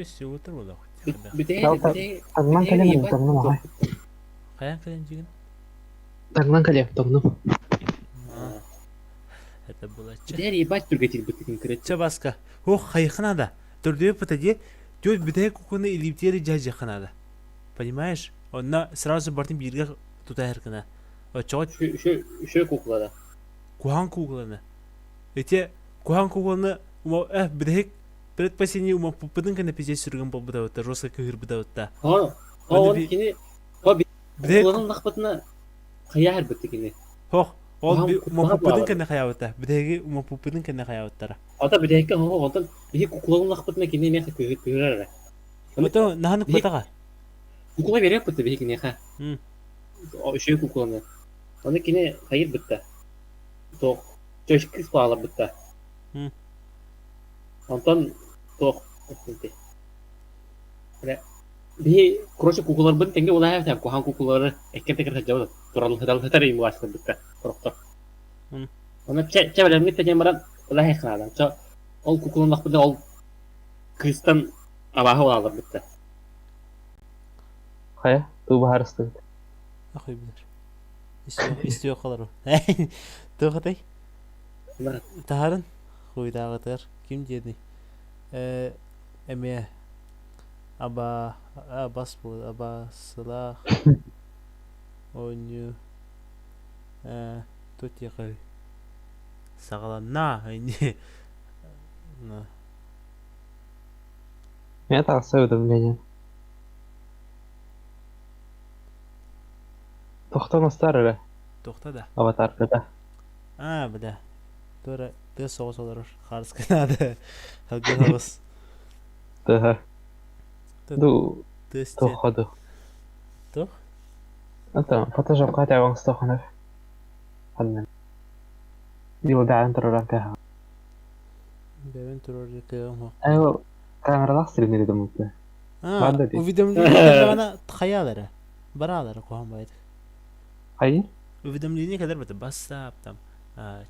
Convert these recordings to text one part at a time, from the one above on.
Үс буолуох. Бүтэһик Таҥнан бүтэһик кэлэн ебать таҥнам аҕай. Хайаан кэлэн дьигин? Таҥнан кэлиэм, таҥным. Это было че. Бүтэһик ебать түргэтирбитин кыраччы. Чэ баска. Ох, хайыха надо. Төрдүө пытади, түөрт бүтэһик кукуну илиибтиэри дьаһдьыахха надо. Понимаешь? Онно сразу бартын бииргэ тутаһар гына. Оччоҕо Үшө куклада. куһаҕан куукуланы. Ити куһаҕан куукуланы бүтэһик предпоследний умаппыппытын кэннэ пиздец сүргэн буолбутабытта, жестко кыһырбытабытта. О, Онно он би кини о бүтэһик кукланын лахпытына хайаар бытты кини. Хох, ол Куһаҕан куклаҕа умаппыппытын буолар. кэннэ хайаабыта. Бүтэһиги умаппыппытын кэннэ хайаабыттара. Ата бүтэһиккэ хоһо онтон биһи кукланын лахпытына кини эмиэ кыһырар эрэ. Ото наһаны Биһи кутаҕа. кукла берет бытты биһи киниэхэ. Үшө кукланы. Оны кини хайыр бытта. Туох чөшкүс баалар бытта. Онтон туох Биһи короче кукуларбын тэҥҥэ улаһа куһаҕан кукулары эккэн тэкэр сылдьабыт туран сытар имулаачтарбытта сорохтор. Онно чэ чэ бэлэммит диэн баран улаһа хаалан чо ол кукуланнахпытына ол кыыстан абааһы улааларбытта. Хайа, туу баһаарыстыбыт. Ахуй билэр. Истиэх халару. Туох этэй? Таһарын хуйдааҕытыгар ким диэний? Э эмиэ аба абас буол абасылаах оонньуу э тут диэхэй саҕаланна ини Меня тахса уведомление. Тохтон устар эрэ Тохто да. аватарката. А, бля. Туора тыа соҕус олорор. Хаарыска наада. Халгы соҕус. Тыһа. Ду Тыас туохха Туох? Это фотошопка хотя оҥостуоххунар. Ханна. Дьылдаан тураран кэһэ. Бэбин турар кыаҕым суох. Айыл камералаах сиринери да А, Баар да дии. уведомление кэллэҕинэ хайаалара? Бараалара куһаҕан баайдык. Хайы? Уведомление кэлэр бата бассаап там,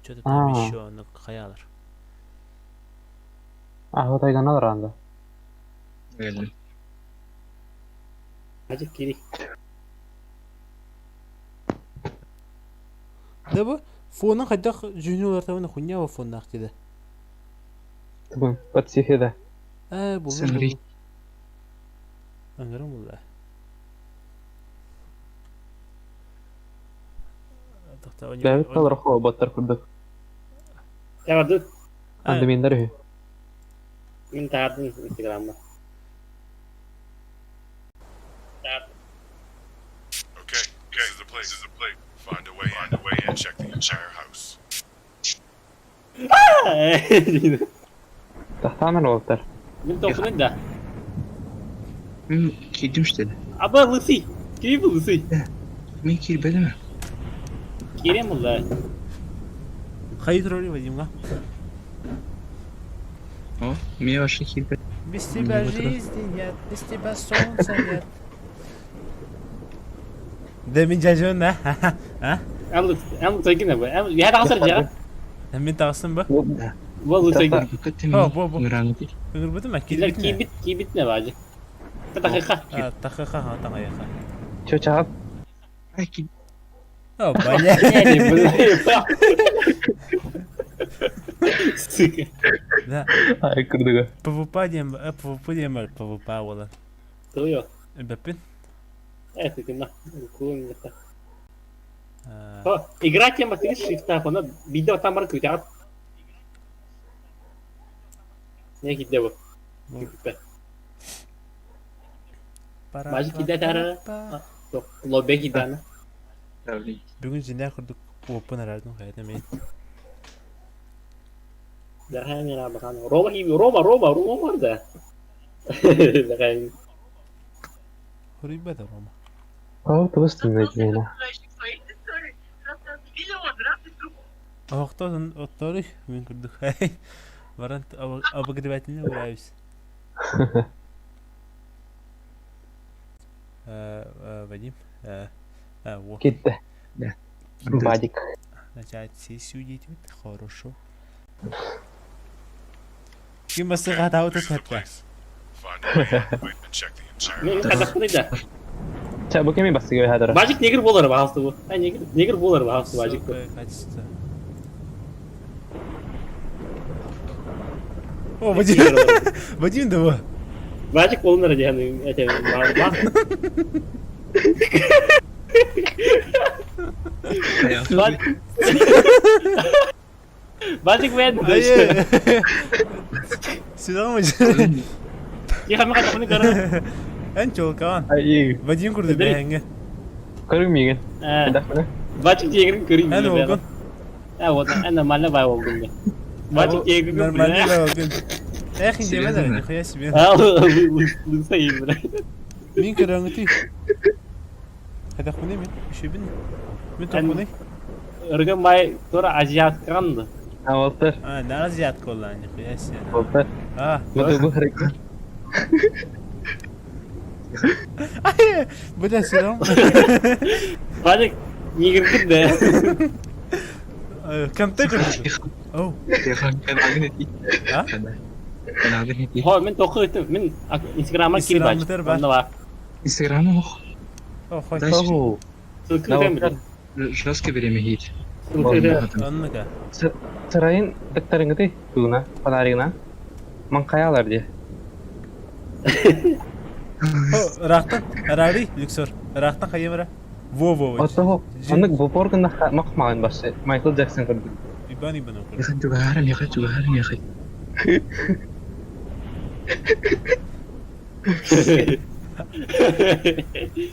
что-то там А, еще, ну хайаалар. а вот айганал ранда. Кэллим. Хадьы кири. Да бу фонун хайдах дьүһүнү уларытабын хуйня фоннаах диде. Бүгүн подсихида. Ээ буллум Сэмри. буллум. Аңырым булла. Бэбит талар хоботтар курдук. Табарды Андаминдар үһү. мин таардым инстаграмма. Okay, this is the place. This is the place. Find a way Find a way in. Check the entire house. Тахтаанар уолаттар. Мин тохтунун да. Мин киирдим что ли? Аба лысый. Кири бу лысый. Мин киирбэтим ээ. Киирэн булла. Хайы турар Вадимга? О, мне вообще киирбэт. Без тебя жизни нет, без тебя солнца нет. Да мин дьадьон да? А? Эн эн лысый бу. Эн я тахсар жа. Мин тахсым бу. Бу лысый. О, бу бу. Ыраангыты. Ыҥырбытым а Килер киирбитин киибит киибит не баажы. Тахыха. А, тахыха, ха, таҥайыха. Чё чаап? Ай, ки... О, бля. Сука. Да. Ай курдуга. ПВП диэн, ПВП диэн бар, ПВП буолан. Туйо. Эбэппин. Это ты на. Кулун это. О, игра тема ты шифта, она видео там бар күтәт. Не китде бу. Бажы кидэ тара. Лобе кидана. Бүгүн жинää курдук уоппун араардым хайата мен. Дархайм бахан. Рома киби Рома Рома Рома бар да. Дархайм. Хуруйбата Рома. О, тубустун мена. Оохтон отторуй мин курдук. Баран обогревательный ураюсь. Вадим. Китте. Вадик. Начать сессию дейтибит. Хорошо. Ким басыга таабыта This is the тэппэ. place. Find a way in and check the entire Мен house. хайдахпыный да. Ча, бу кеми бастыгы хадара. Бажик негр болар баҕалсы бу. А негр негр болар баҕалсы бажик бу. Высокое качество. О, Вадим, Вадим да Бажик болунар диэн этэ Бажик мен. Сюда мы. Тихо, мы көрө. Эн чолкаан. Ай, Вадим курду бэһэҥҥэ. көрүҥ миигин. Хайдахпына? Бажик тиэгин көрүҥ. Эн уолгун. А вот, эн нормально бай болдум да. Бажик тиэгин Нормально бай болдум. Эх, индиэмэ да, нихуя себе. А, лыса им, бля. Мин көрөҥүтүй. Хайдахпыный мин? Үшөбүн. Мин тохпунуй. Ыргын бай тура азиатканды. А, Волтер. А, на азиатка болла, нихуя себе. Волтер. А. Бу бу хэрэг. Ай, бля, сюда. Бажик негр да. Кемте көрдү? Оу. А? Хо, мен тоқы өттім. Мен Инстаграмма кири бажик. Инстаграммытыр бар. Онда бар. Инстаграм ох. О, хой. Оу. Ссылка өтем бля. Жестко береме хит. Ссылка өтем. Оннука. Сарайын дыктарыңыты тугуна, фонаригына. Ман каялар ди. О, рахтан, рари, Люксор. Рахтан хайымра. Во, во, во. Ото оннук бу поргунна махмаан басы. Майкл Джексон көрдүк. Ибан ибан окур. Яхын тугарым, яхын тугарым, яхын.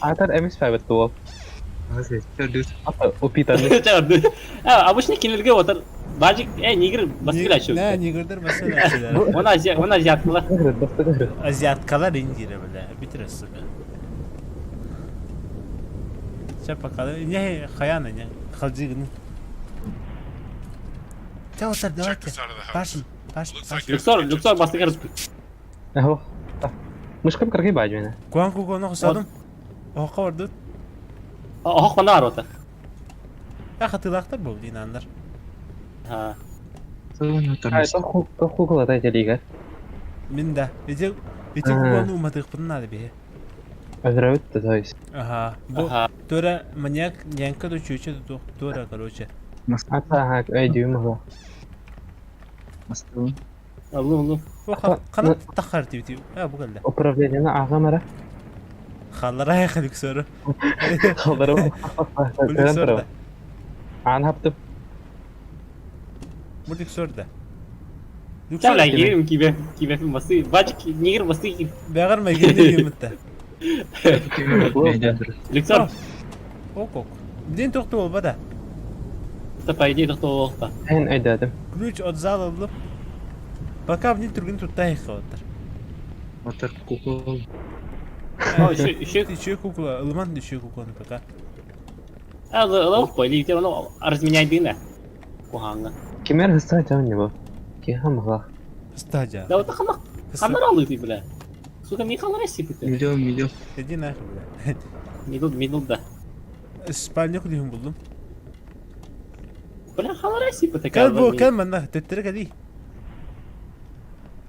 Атар эмис файбет туол. Ата упитаны. А, обычно кинилерге отыр. Бажик, э, негр баскыла Не, şu. негрдер баскыла. Оны азия, оны азиаткалар. Бастыгы. Азиаткалар индире бля, битир сука. Сейчас пока. Не, хаяна, не. Халдигн. Чао, сэр, Check давайте. the side of the house. Пашем, пашем, Looks like пашем. there's Люксор, an Люксор entrance to the баскыла. basement. Ахо. Мышкам каргай бааж мена. Куан куку нох садым. Оха бардыт. Ох, мана бар ота. Я хатылактар бу динандар. Ха. Ай, тоху тоху кулатай телиге. Мин да. Эти эти куганы уматык надо бе. Азравит то есть. Ага. Бу Ага. Тора маньяк нянька до чуча до Тора, короче. Ата ага, эй дүйүм ага. Аллу, аллу. О, кана тахар тип. А, бу келди. Управлениени ага мара. Халлара яхалык сору. Халдарым. Люксор да. Ан хаптып. Бу Люксор да. Ча, бля, егерим кибе, кибе басы. Бажик негр басы. Бәгәр мәгән гемитте. Люксор. Ок ок. Ден тохты болба да. Та по идее тохто Эн өйдөдүм. Ключ от зала алып. Пока в түргін туттай хаваттар. Отар кукол. О, еще еще Еще кукла, ылман еще кукланы пока. А, лох по или те оно разменяй дына. Куханга. Кимер хыста жан не бу. Киха мага. Стадия. Да вот хана хана алды ты, бля. Сука, ми хана сипите. Миллион, миллион. Иди нахуй, бля. Мидл, мидл да. Спальня кудихин булдум. Бля, хана сипите. Кал бу, кал манна, теттер кали.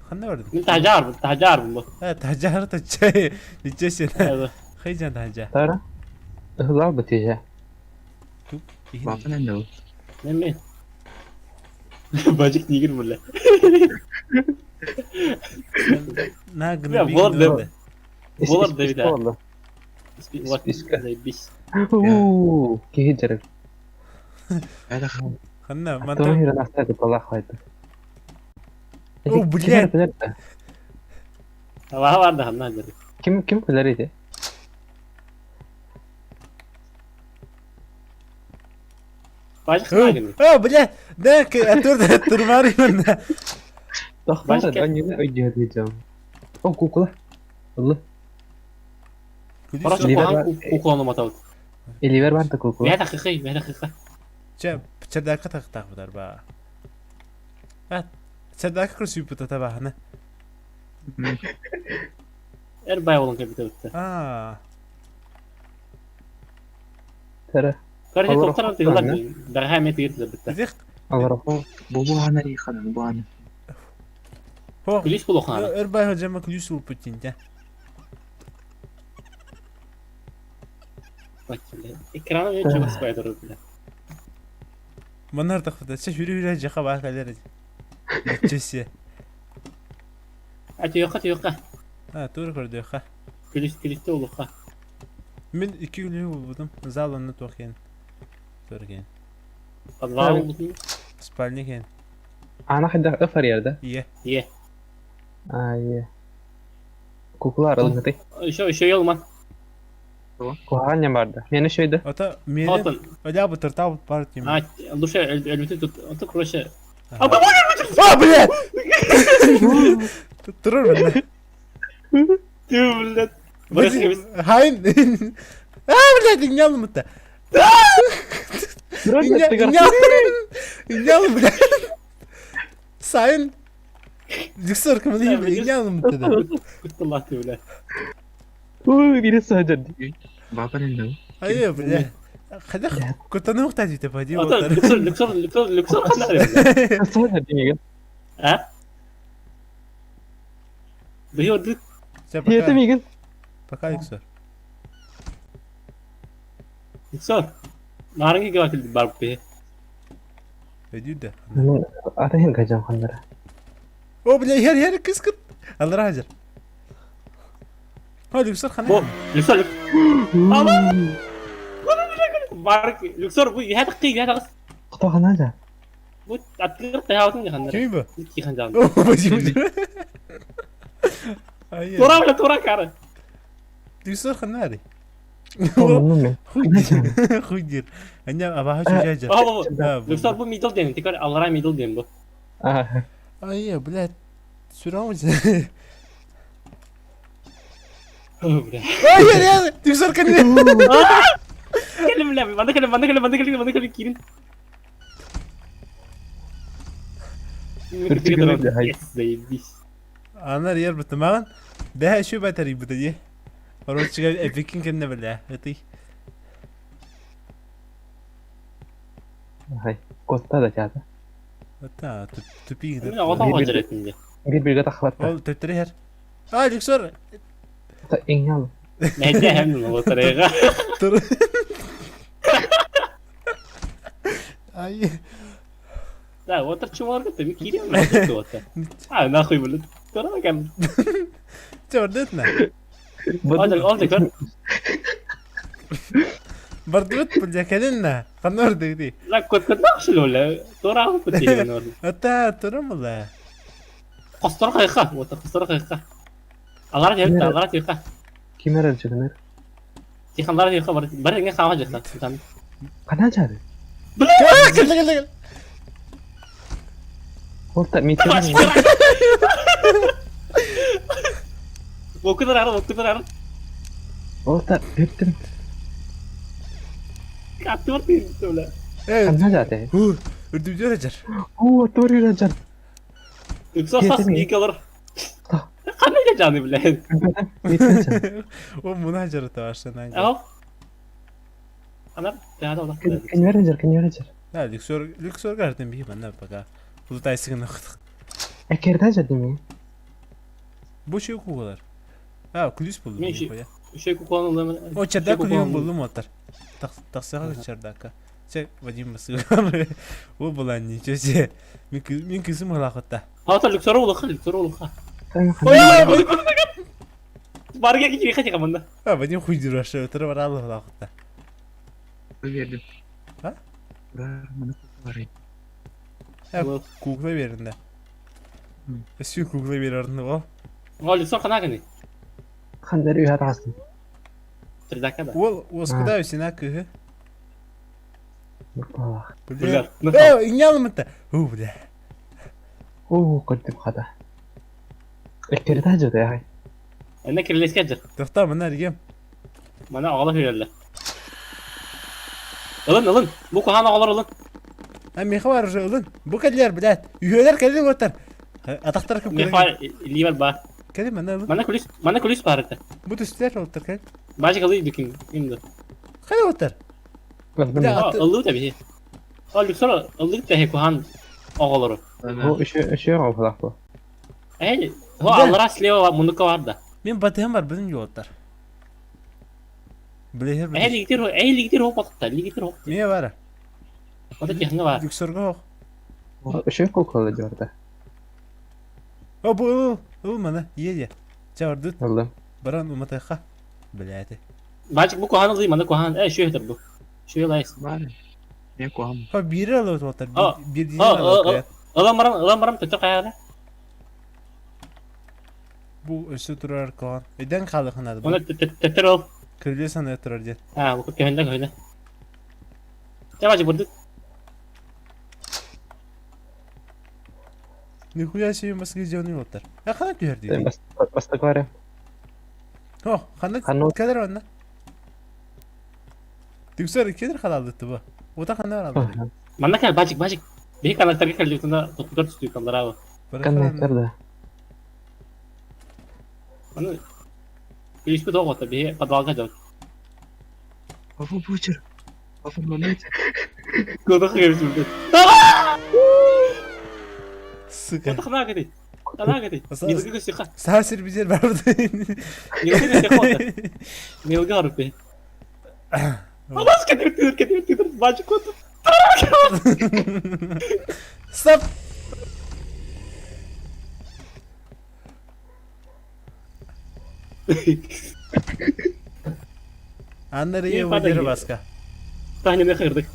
Ханна бардым. Мин тажар, тажар бу. А, тажар тачай. Ничего себе. Хайжан тажа. Тара. Ыхлал бу тиже. Тук. Бапын энде ол. Неме? Бажик негр, бля. На Бля, вот да. Болар да вида. Вот, Списка. заебись. Уу, кихи жарык. Ханна, Аттома манта. хирен астайды балах хайды. О, блядь. Ава бар да хана жарык. Ким ким билер иди? Бажик хана О, бля, да, атур турмари манна. Тохтар Башка- да не өйдөдүм. О, кукла. Улы. Короче, Ливер кухан кукланы матабыт. Эливер бар да кукла. Бә хакыйкый, бә хакыйкый. Ча, чардака тактак будар ба. А, чардака красиво путата ба, хана. Эр бай болон кебите битте. А, Тара. Короче, Алар токтор охотно, тыгылар. Дагы эме тыгыр битте. Дих, Алар охо. Бу бу ана рихана, бу ана. Күлүүс булуохха Өр бай сылдьамма күлүүс булпут дьинтэ. Экрана мен чугас бай турар бile. Манар тахпыта. Чэ хүрү-хүрү дьаха баа кэлэр. Чэссе. А түйөххэ түйөххэ. А тур көрдүөххэ. Күлүс күлүстэ улухха. Мин икки күлүүһү булбутум. Зал онно туох киэн. Тур киэн. Подвал булбутум. Спальня киэн. Ана хайдах ыф арыйар Ийэ. Ийэ. А, ийэ. Кукла арылыҥыты. Еще еще елман. Куһаҕан ньам барда. Мені шөйді. Ото мені Отон. Оля бу тыртаабыт бар тим. А, лучше өлбүтү тут. Ото короче. А, блядь! Турар бля. Ты, блядь. Хайн. А, блядь, иңнялым мытта. Иңнялым, блядь. Сайын. Диксор кымын иңнялым мытта. Кутталлах ты, блядь. Ой, бири саджар. Баба не Айы, бля. Хадах кутаны ухтать ите поди. Ото люксор люксор люксор люксор ханар. Саджар демеген. А? Быйыл дык Хете меген. Пока Люксор. люксор. Нарынги гавакил бар бе. Өдүдө. Ата хин гажам хандара. О, бля, хер хер кыскыт. Алла хазыр. Ха, Люксор хана. Бу люксор. Ама. Бар люксор бу яһа тыккы яһа тагыс. Кто ханажа? Бу аттыр таяутын хандар. Ким бу? Ки хандан. О, бажым. Айы. Тура бля тура кары. Люксор хана. Мен. Хуйдир. Хуйдир. Аня абаха чужажа. Ага бу. Люксор бу мидл ден. Тикар аллара мидл ден бу. А, Айы, блядь. Сүрәм. Бля. Айы, я Люксор хана. Келим бля. Манда келим манда келим манда келим манда келим кирин. Заебись. Анар ер бутымаган. Бәһә шү бәтәри бутыди. Короче, эпикин кенне белә. Эти. хай. Котта да чата. Ата, тупик. Мен ағатан қанжар етінде. Bir birге тахлатта. Ол төптері хер. А, Люксор. Та иңял. Мәйде әмін лотерейға. Тұр. Ай. Да, отыр чумалар кетті, мен киремін отыр. А, нахуй, блядь. Тура кәм. Чордытна. Олды, олды, көр. Бардыбыт бля кәлинна. Қанор дегди. Ла, көт көт нақшыл оля. Тура алып кетті орын. Ата, тұрым ла. Қостор қайқа, отыр, қостор қайқа. Алара жайықта, алара жайықта. Кимер әлчүгүнөр. Тиханлар жайықта, бар, бар еңе қаға жайықта. Кана жары? Кел, кел, кел. Орта метер. Оқыдар ары, оқыдар ары. Орта бептим. Қатты бар деймін, бля. Э, Кана жаты? ху, үрдүбү жар. О, тори жар. Люксор сас екі алар. Қандай жаны, бля. Метер жар. О, муна жар тавашынан. Ау. Анар, тәғада олақ. Кенер жар, кенер жар. Да, Люксор, Люксор гарден бии манна пока. Лутайсыгын окудук. Экерде жар деме. Бу şey кугалар. А, күлүс булду. Мен Үшей кукланы улам. О, чарда күлүн булдум отар. Таксага чардака. Че, Вадим басыгар. О, була ничего себе. Мен мен кызым халакытта. Хата люксор улаха, люксор улаха. Барга кичи хати каманда. А, Вадим хуйдир вообще, отыр бар алла халакытта. Бердим. А? Мына бар. Кукла беринде. Сүй кукла берерин ол. О, люксор кана гани. Хандар үйә тасын. Чардака да. Ол оскуда сена кыһы. Бля. Э, иңялымытта. Ху, бля. О, көрдүм хата. Экерде жар я. Әнә кирелеске жыр. Тохта, мына регем. Мана ағала хүрелле. Ылын, ылын. Бу кухан ағалар ылын. А, меха бар уже ылын. Бу кәлләр, блядь. Үйөлөр кәлләр отар. Атақтар кім Меха ливер ба. Кәле мына ылын. Мана күлис, мана күлис бар ите. Бу төстер отар кәл. Бажы кылы дүкин инде. Кәле отар. Бля, Ылы да бихи. О, люксор ылы да кухан ағалары. Бу үшө үшө гапалак бу. Эй, хо аллара слева муннукка бар да. Мин батыһым барбытын юоттар. Билэһэр Эй, лигитир, эй, лигитир хоп отта, лигитир хоп. Мие бара. Ота технга бар. Люксорга хох. Үчүгэй куукула дьуорда. О, бу ыл, ыл маны, ие Чэ, бардыт. Ыллым. Баран уматыахха. Билээти. Бачик бу куһаан ылый, маны куһаан. Эй, шүө бу. Шүө лайс. Бар. Мен куһаан. Ха биири алып отар. А, Биирдиини а, алып а, Ылан баран, ылан баран төттө хайаара. Бу өссө турар куһаан. Өйдөн хаалыхынады. Оны төттөр ол. Кырдьа саныы турар диэн. А, бу көһүндэ көһүндэ. Чэ, бачик бурдук. Нихуя себе маска сделаны оттар. А хана түһэр дии. Бастакы бары. О, хана Хана- кэлэр онно. Түксөр кэлэр халалдытты бу. Ота хана баралды. Манна кэл, бачик, бачик. Биһи канаттарга кэлдибитинэ тоттугар түстүү кандарабы. Коннектор да. Аны Күлүспүт оҕото биһи подвалга дьон. Папа бучер. Папа момент. Кодох кэбисмит. Сука. Хана кэти. Хана кэти. Милга көстүхха. Саа сир бизер барбыт. Милга көстүхха. Милга арыппы. Алас кэти тыр кэти тыр бачик кот. Стоп. Аннары Не выдер падай. баска. Таня не хырдык.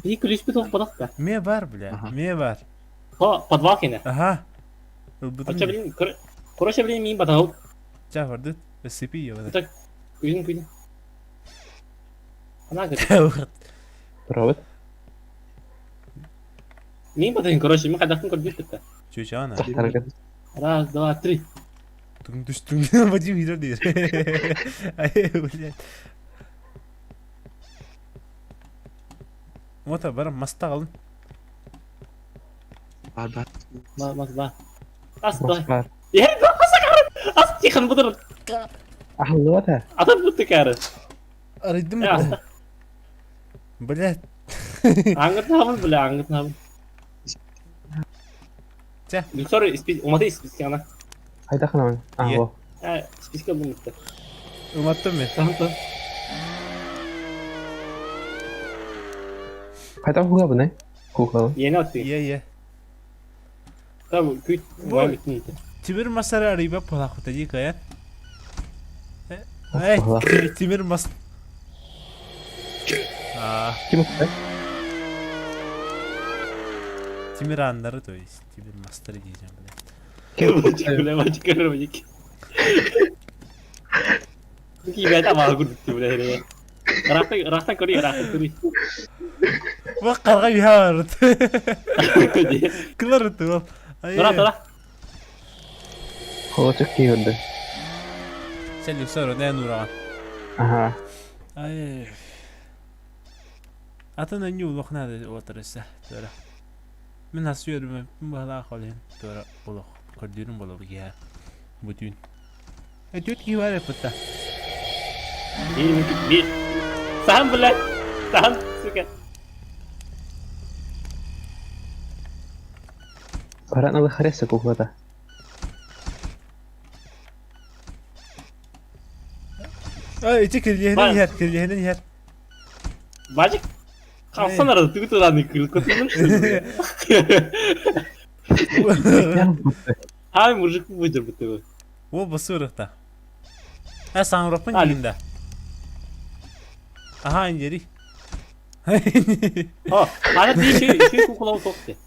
Биһи күлүспүт ох бодох да. Ме бар, бля. Ага. Ме бар. Хо подвал кене. Ага. Ылбытым. Оча билин короче билин мин батау. Ча бардыт. SCP ебана. Так күлүн күлүн. Хана кэти. Турабыт. Мин батайын короче мин кадахтын көрдүк да. Чучана. Сахтарга. Раз, два, три. Туң түш туң Вадим хидер дейр. Ай, блядь. Ота бар маста қалын. Бар бар. Ма ма ба. Ас давай. Бар. Е, Ас тихан бұдыр. Ахыллыба да. Атап бұтты кәрі. Арайдым. Е, аста. Блядь. Аңгытын абын, бля, аңгытын абын. Чэ. Люксор испис, уматы исписке ана. Хайда ханамын. Е. А, во. Ә, исписке бұл мұтты. Уматтым мен. Тамам, тамам. Хайда куукула Куукула. Yeni atты. Е, е. Там күт, Бу- вай бүтін. Тимир масары арыйба полахута дии каян. Эй, Пала. Тимир мас... А, Ким укута? Тимир андары, то есть. Тимир мастары дейсің, блядь. Ким укута? Бля, бачик, бачик. Кибет амал күрдүк бля. Рахта, рахта көри, рахта көри. Бак қарға бия барыт. Кылар өтті ол. Тура, тура. Холочок кийбирди. Сен люксор, не нураған. Аха. Ай. Атын өнү улохна отырыса. Тура. Мен хасы өрүмө бала холен. Тура улох. Көрдүрүм боло бия. Бүтүн. Э түт ки бар пытта. Bir, bir. Сам, блядь. Сам, сука. Баран ылы хареса куукулата. Ай, ити кирдиһинен Бар. иһэр, кирдиһинен иһэр. Бачик. Қалсан арада түгіт ораны күліп көтілдім что ли? Ай, мужик выдер бы ты. О, басырықта. Ә, саңырықпын А, дейін да. Аха, индери. О, ана ты еще еще куколау соқты.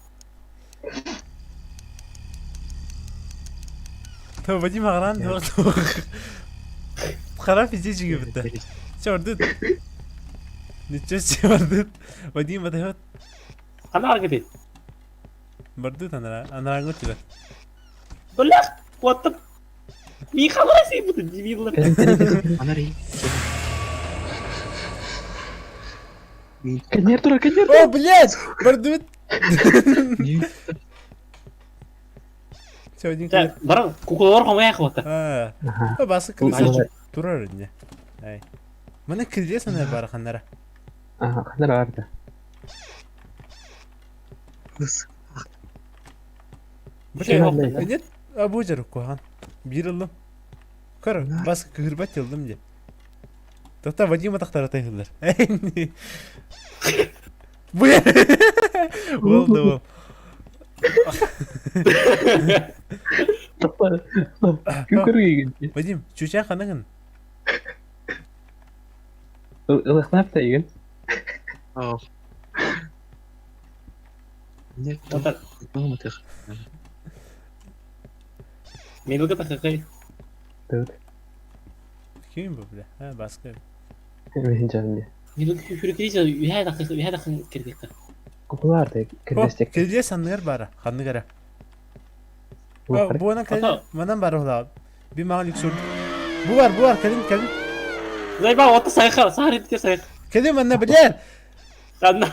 Тө, Вадим ағыран, Қара пизде жиге бітті. Чордыт. Ничего себе бардыт. Вадим бадайот. Ана аргыты. Бардыт анара, анараңы түбәт. Блях, what the Михалай сей буду дебиллар. Анар Кенер тура, кенер. О, блядь! Бардыт! Все, один Та, баран куколар қомай қылды. А, Аха. басы Бу- кірсе турар инде. Ай. Мына кірде санай бар ханара. Аха, ханара барда. Бля, нет, абузер куһаҕан. Биир ыллым. Көр, бас кыһырбат ыллым дии. Тота Вадим атахтара тыһыллар. Бля! Уол да уол. Вадим, чуча ханыгын? Ылыхнаап да игин. Милга тахакай. Тут. Ким бу бля? А, баска. Мен жаным. Милга күркүрү үһэ тахы үһэ тахы кирдикка. Кукулар да кирдестек. Кирдес анныгар бара, ханныгара. Буонан кэлин, манан бара улаа. Би маған люксур. Бу бар, бу бар, кэлин, кэлин. Зайба, отто сайха, сахар итте сайх. Кэлин манна билер. Ханна.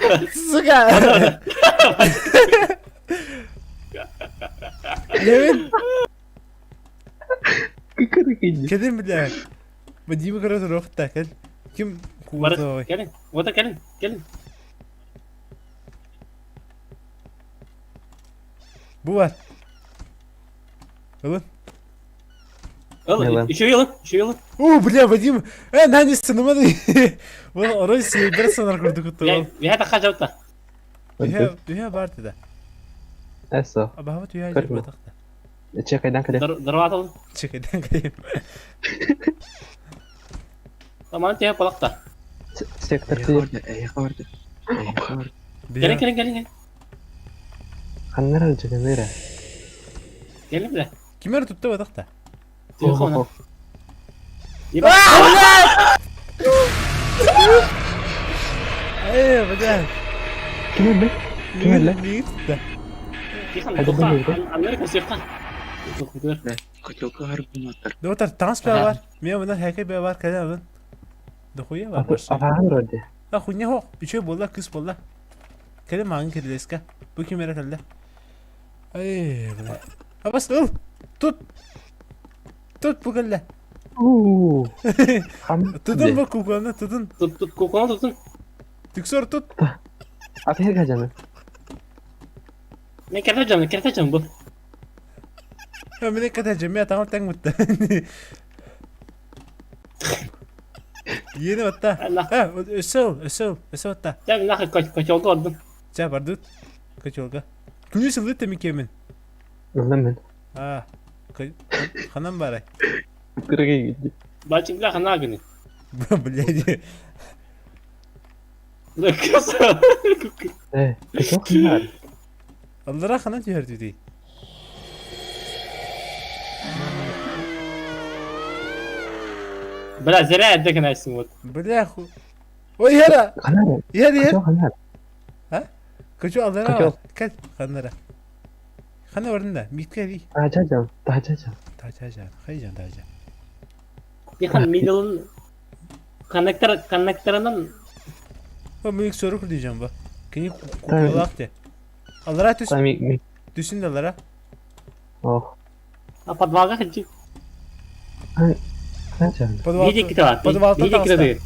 Сука. Левин. Кэлин билер. Вадима көрө туруохта, кэл. Ким куутуой? Кэлин, ота кэлин, кэлин. Бу бар. Ылын. Ыл, еще ылын, еще ылын. О, бля, Вадим, э, нани сынымады. Ол орой сыйдыр сынар курдук кутtu. Я таха жаута. Түһэ, түһэ бар деді. Эсо. Абаһа түһэ жаута тахта. Чекайдан кэле. Дарватал. Чекайдан кэле. Таман түһэ палакта. Сектор Кэлин, кэлин, кэлин. Ханнар алжыгыныра. Кэлин бля. Кимер тутта батахта. Э, бля. Ким элле? Ким элле? Миги тутта. Доктор, таҥас баа бар. Мен мына хэкэ баа бар, кэлэ алын. Дохуя бар. Апахан роди. А хуйня хоқ, үчөө буолла, кыс буолла. Кэлэ мааҥын кирилиэскэ. Бу ким эрэ кэллэ. Эй, бля. Абас ыл! Тут! Тут бу кэллэ. Тутун бу кукланы, тутун. Тут, тут, кукланы тутун. Түксөр тут. Атыгы кажаны. Мен кэртэ дьон, кэртэ дьон бу. Мен кэтэ дьон, мен атаҕым тэҥ бутта. Иэни батта. Өссө ыл, өссө ыл, өссө батта. Чэ, нахуй котелга ордум. Чэ, бардыт. Котелга. Күнүс ыллыт темикемин. Ыллам мен. А, ханан барай? Кыргый гидди. Бачик бля хана гыны. Блядь. Э, котел ханар. Аллара ханан түһэр дии. Бля, зря я деканайсың вот. Бля, ху. Ой, яра. Ханар. Яр, яр. Котел ханар. А? Котел аллара. Кел, ханара. Хана орында, митке ви. Тажажан, тажажан. Тажажан, хайжан тажа. Яхан middle'ın коннектор коннекторынан Ба мин сорок diyeceğim ба. Кини кукулак де. Аллара түс. Түсүн аллара. Ох. А подвалга ханчи. Подвал. Миди китала. Подвал Миди китала.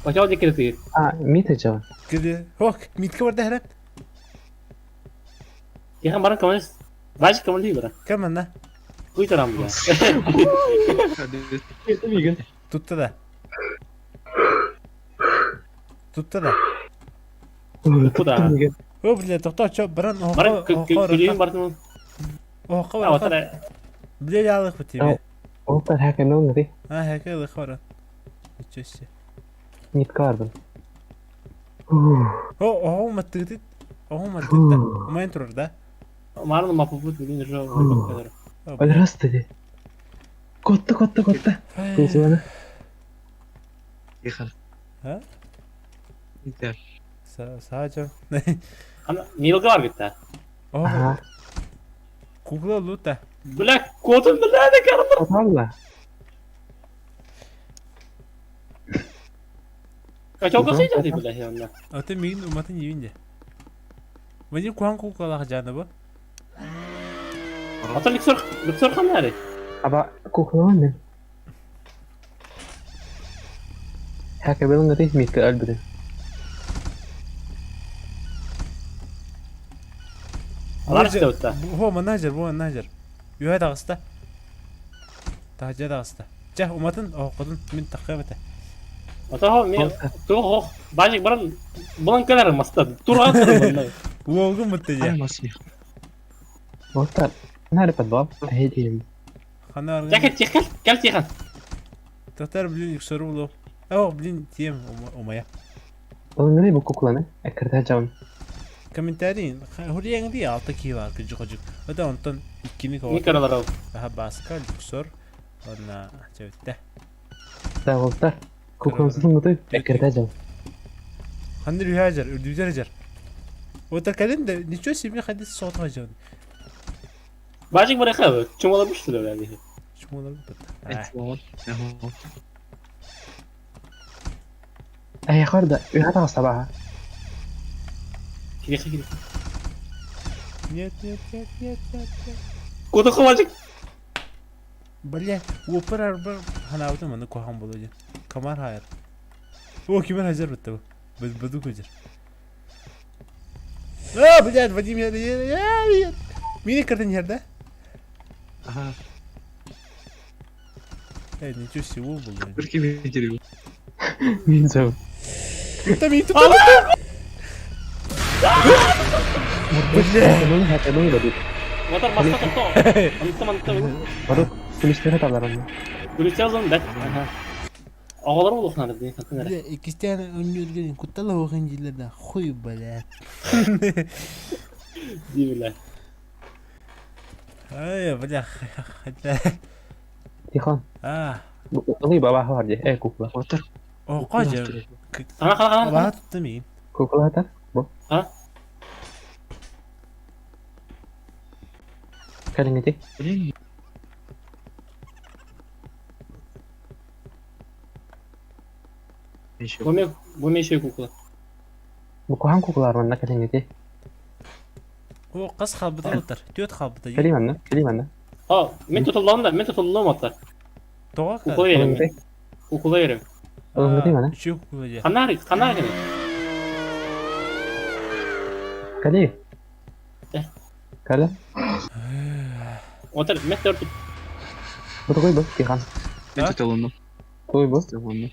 Почал ди китала. А, мите жан. Киди. Хок, митке барда хәрәт. Яхан баран коммунист. Баш коммунист бара. Кем анна? Куй тарам бля. Тутта да. Тутта да. Куда? О, бля, тоқта, чо, баран, Баран, күлүн бартын. Оха, бар. Бля, ялык бу тебе. Олтар хәкә нон ди. А, хәкә лых баран. Ничего Нитка бардым. О, о, маттыгыт. О, маттыгыт. Умайн турар да. Марын мапы бут билин жо. Өлрасты ди. Котты, котты, котты. Кулсуаны. Тихон. А? Саача. Ана, милга бар бит. О. Кукла лута. Бля, котун бля, да карма. Коталла. Котелка сыйда ди бля, янна. Аты мигин уматын йибинде. Вадим куан куклалах жаны бу. Ата люксор, люксор ханары. Аба кукла мен. Хәкә белән гәти митке әлбәттә. Алар Бу менеджер, бу менеджер. Үһэ таҕыста. Таһырдьа таҕыста. Чэ, уматын, оһоххутун мин таххыам этэ. Ото мен туох ох бажик баран булан кэлэр маста туран туран. Уолгун бутта дьэ. Оттар, нары подвал, эһи Хана Чэ кэл тиэхэл, кэл тиэхэл. Татар, блин, юксару булу. О, блин, тиэм умая. Ылыҥырый бу кукланы, эккирдэ дьон. Комментарий, хурьяң дии алта киһи бар кыдьык-хадьык. Ота онтон иккини Не көрөлөр ол. Аха Баска, Люксор, уонна чэбиттэ. Дагылтар. Куклансытын муты, эккирдэ дьон. Ханны үһэ дьар, үрдүтэр дьар. Ота кэлин да ничего себе хадис соҕотох дьон. Бажик барыха, чумалар бу что ли? Чумалар бу. Эйхар да, үһэ таҕыста баха. Кириэхэ кириэхэ. Нет, нет, нет, нет, нет, нет. Куда хватит? Бля, опыр арба ханаабытым маны куһаҕан буолуо диэн. Комар хайар. О, кимер хазар бытта бу. Быду көдер. А, блядь, Вадим, я, я, я, я. Мини картин да? Ага. Э, ничего себе был. Бір кеме дереу. Мен жау. Там и тут. Бля. Хәтәмәй бадык. Мотор маста тотто. Антым антым. Бадык, күлүстәре талар аны. Күлүстәр зон бәт. Оҕолор улухнары дии хантан эрэ. Бля, иккистээн өнньүргэн куттал оҕын дииллэр да хуй блядь. Дии бля. Ай, бля, хотя. Тихон. А, Ылый баба бар ди. Э, кукла. Отыр. о, қожа. Ана қана қана. Баға тұтты мейін. Кукла хата. Бу. А? Кәлиңети. Блин. Еще. Бу мен бу мен еще кукла. Бу кухан куклар манна кәлиңети. О, қыз қалбыда отыр. Төт қалбыда. Кәли манна, кәли манна. О, мен tutulдum да, мен tutulдum оттар. Тоға Кукла берем. Кукла берем. Ылыңгыты мана. Үшеу кукла же. Қанар, қанар гene. Кәли. Э. Кәли. Отыр, мен төрт. Бу тугуй бу, Тихон. Мен tutulundum. Тугуй бу. Tutulundum.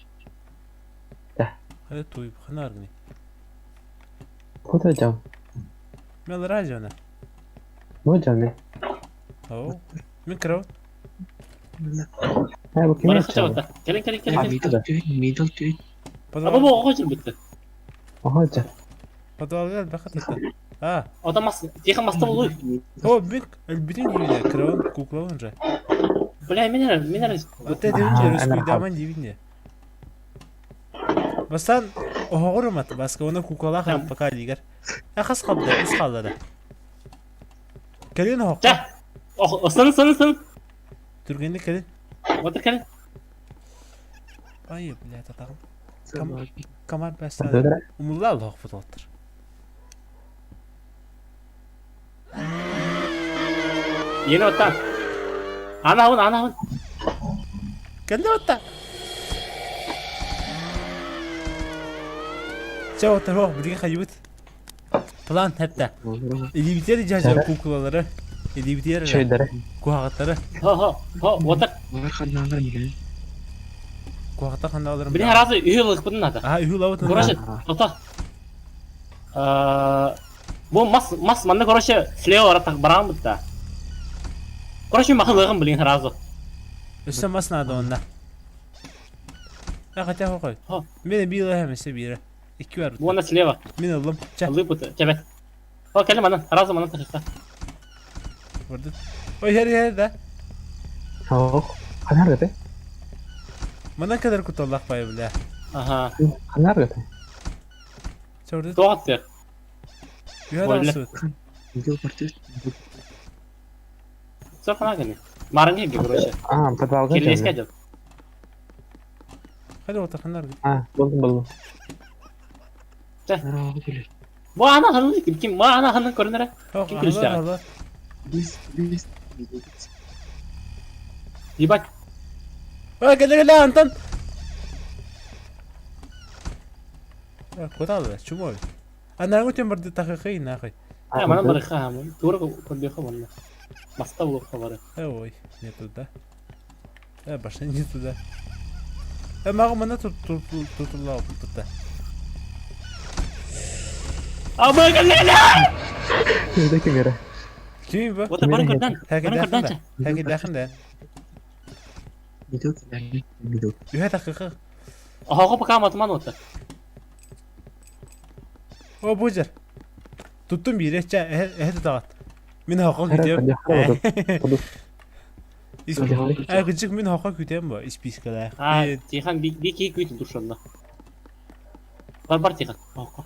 Hadi туй, қанар гіне. Куда жау? Мен радионы. Бу жау мен. О, мен кірау. Ә, бу ким Бара жау? қача Келин, келин, келин. Middle түйін, middle түйін. Аба бу оҕо жүрбүттэ. Охо жау. Подвалга бақыт етті. А, Ота мас, тихо маста болуй. о, мен әлбітін деймін, кірауын, куклауын же. Бля, мен эрэ, мен эрэ. Вот это же русский деймін. Бастан оһоҕор баска оны куклалаах пока дигер. Ахас қалды, үс қалды да. Кэлин оһоххо. Чэ. Ох, сын сын сын. Түргенник кэлин. Отыр келин. Ай, блядь, атағым. Камар бәс. Дөрә. Умулла аллах футоттыр. Yeni оттан. Ана хун, ана хун. Кэлли отта. Чэ оттар ох, билге хайыбыт. План хәтта. Илибитер жажа куклалары. Илибитер Чөйдәрә. куагаттары. Хо хо хо, отыр. Олар ханналар миле. Куагатта хандаларым. Били харазы үйі лықпытын ата. Аха, үхү лавытын. Короче, тота. Бу мас мас манна короче слева ара так барам бутта. Короче, махылыгым блин харазы. Өссө мас надо онда. А хотя хой. Хо. Мен била хәм өссө бира. Икки бар. Бу ана слева. Мен алым. Ча. Лып бутта. Чебет. Хо, келим ана, харазы мана тахта. Барды. Ой, хер хер да. Ох. Ханар гыты. Мана кадar куталлах бай бля. Аха. Ханар гыты. Чорды. Тоғат. Юха Ой, да су. Middle партия. Сор хана гene. Марынге короче. А, подвалга Кирлеске жау. жол. Хadi отыр ханар. А, булдым булдым. Бу ана ханын ким ким? Бу ана ханын көрүнөрө. Хо, Ким күлүштү? алар. Biz, biz. Ебать. Ой, кele кele Антон. Куда алды? Чумой. Анаргы тем барды тахыхы нахуй. А, манан барыха хамын. Тура көрдүөххэ манна. Маста булуохха бары. Э, ой, не туда. Э, башня не туда. Э, мага мана тут тутулла опытта. Абы кэллэ! Кимде кимere? Ким бу? Вот бары көрдөн. Хәки Бары дахын да. көрдөн. Хәки дахын да. Middle middle. Үһә такыгы. Охого пока матман ота. О, бу жер. Туттум бире, ча, эһэ эһэ тутаҕат. Мин хоқо күтем. Э, кычык мин хоқо күтем бу, испискалаах. А, Тихан би би ки күт душанна. Бар бар Тихан. Охо.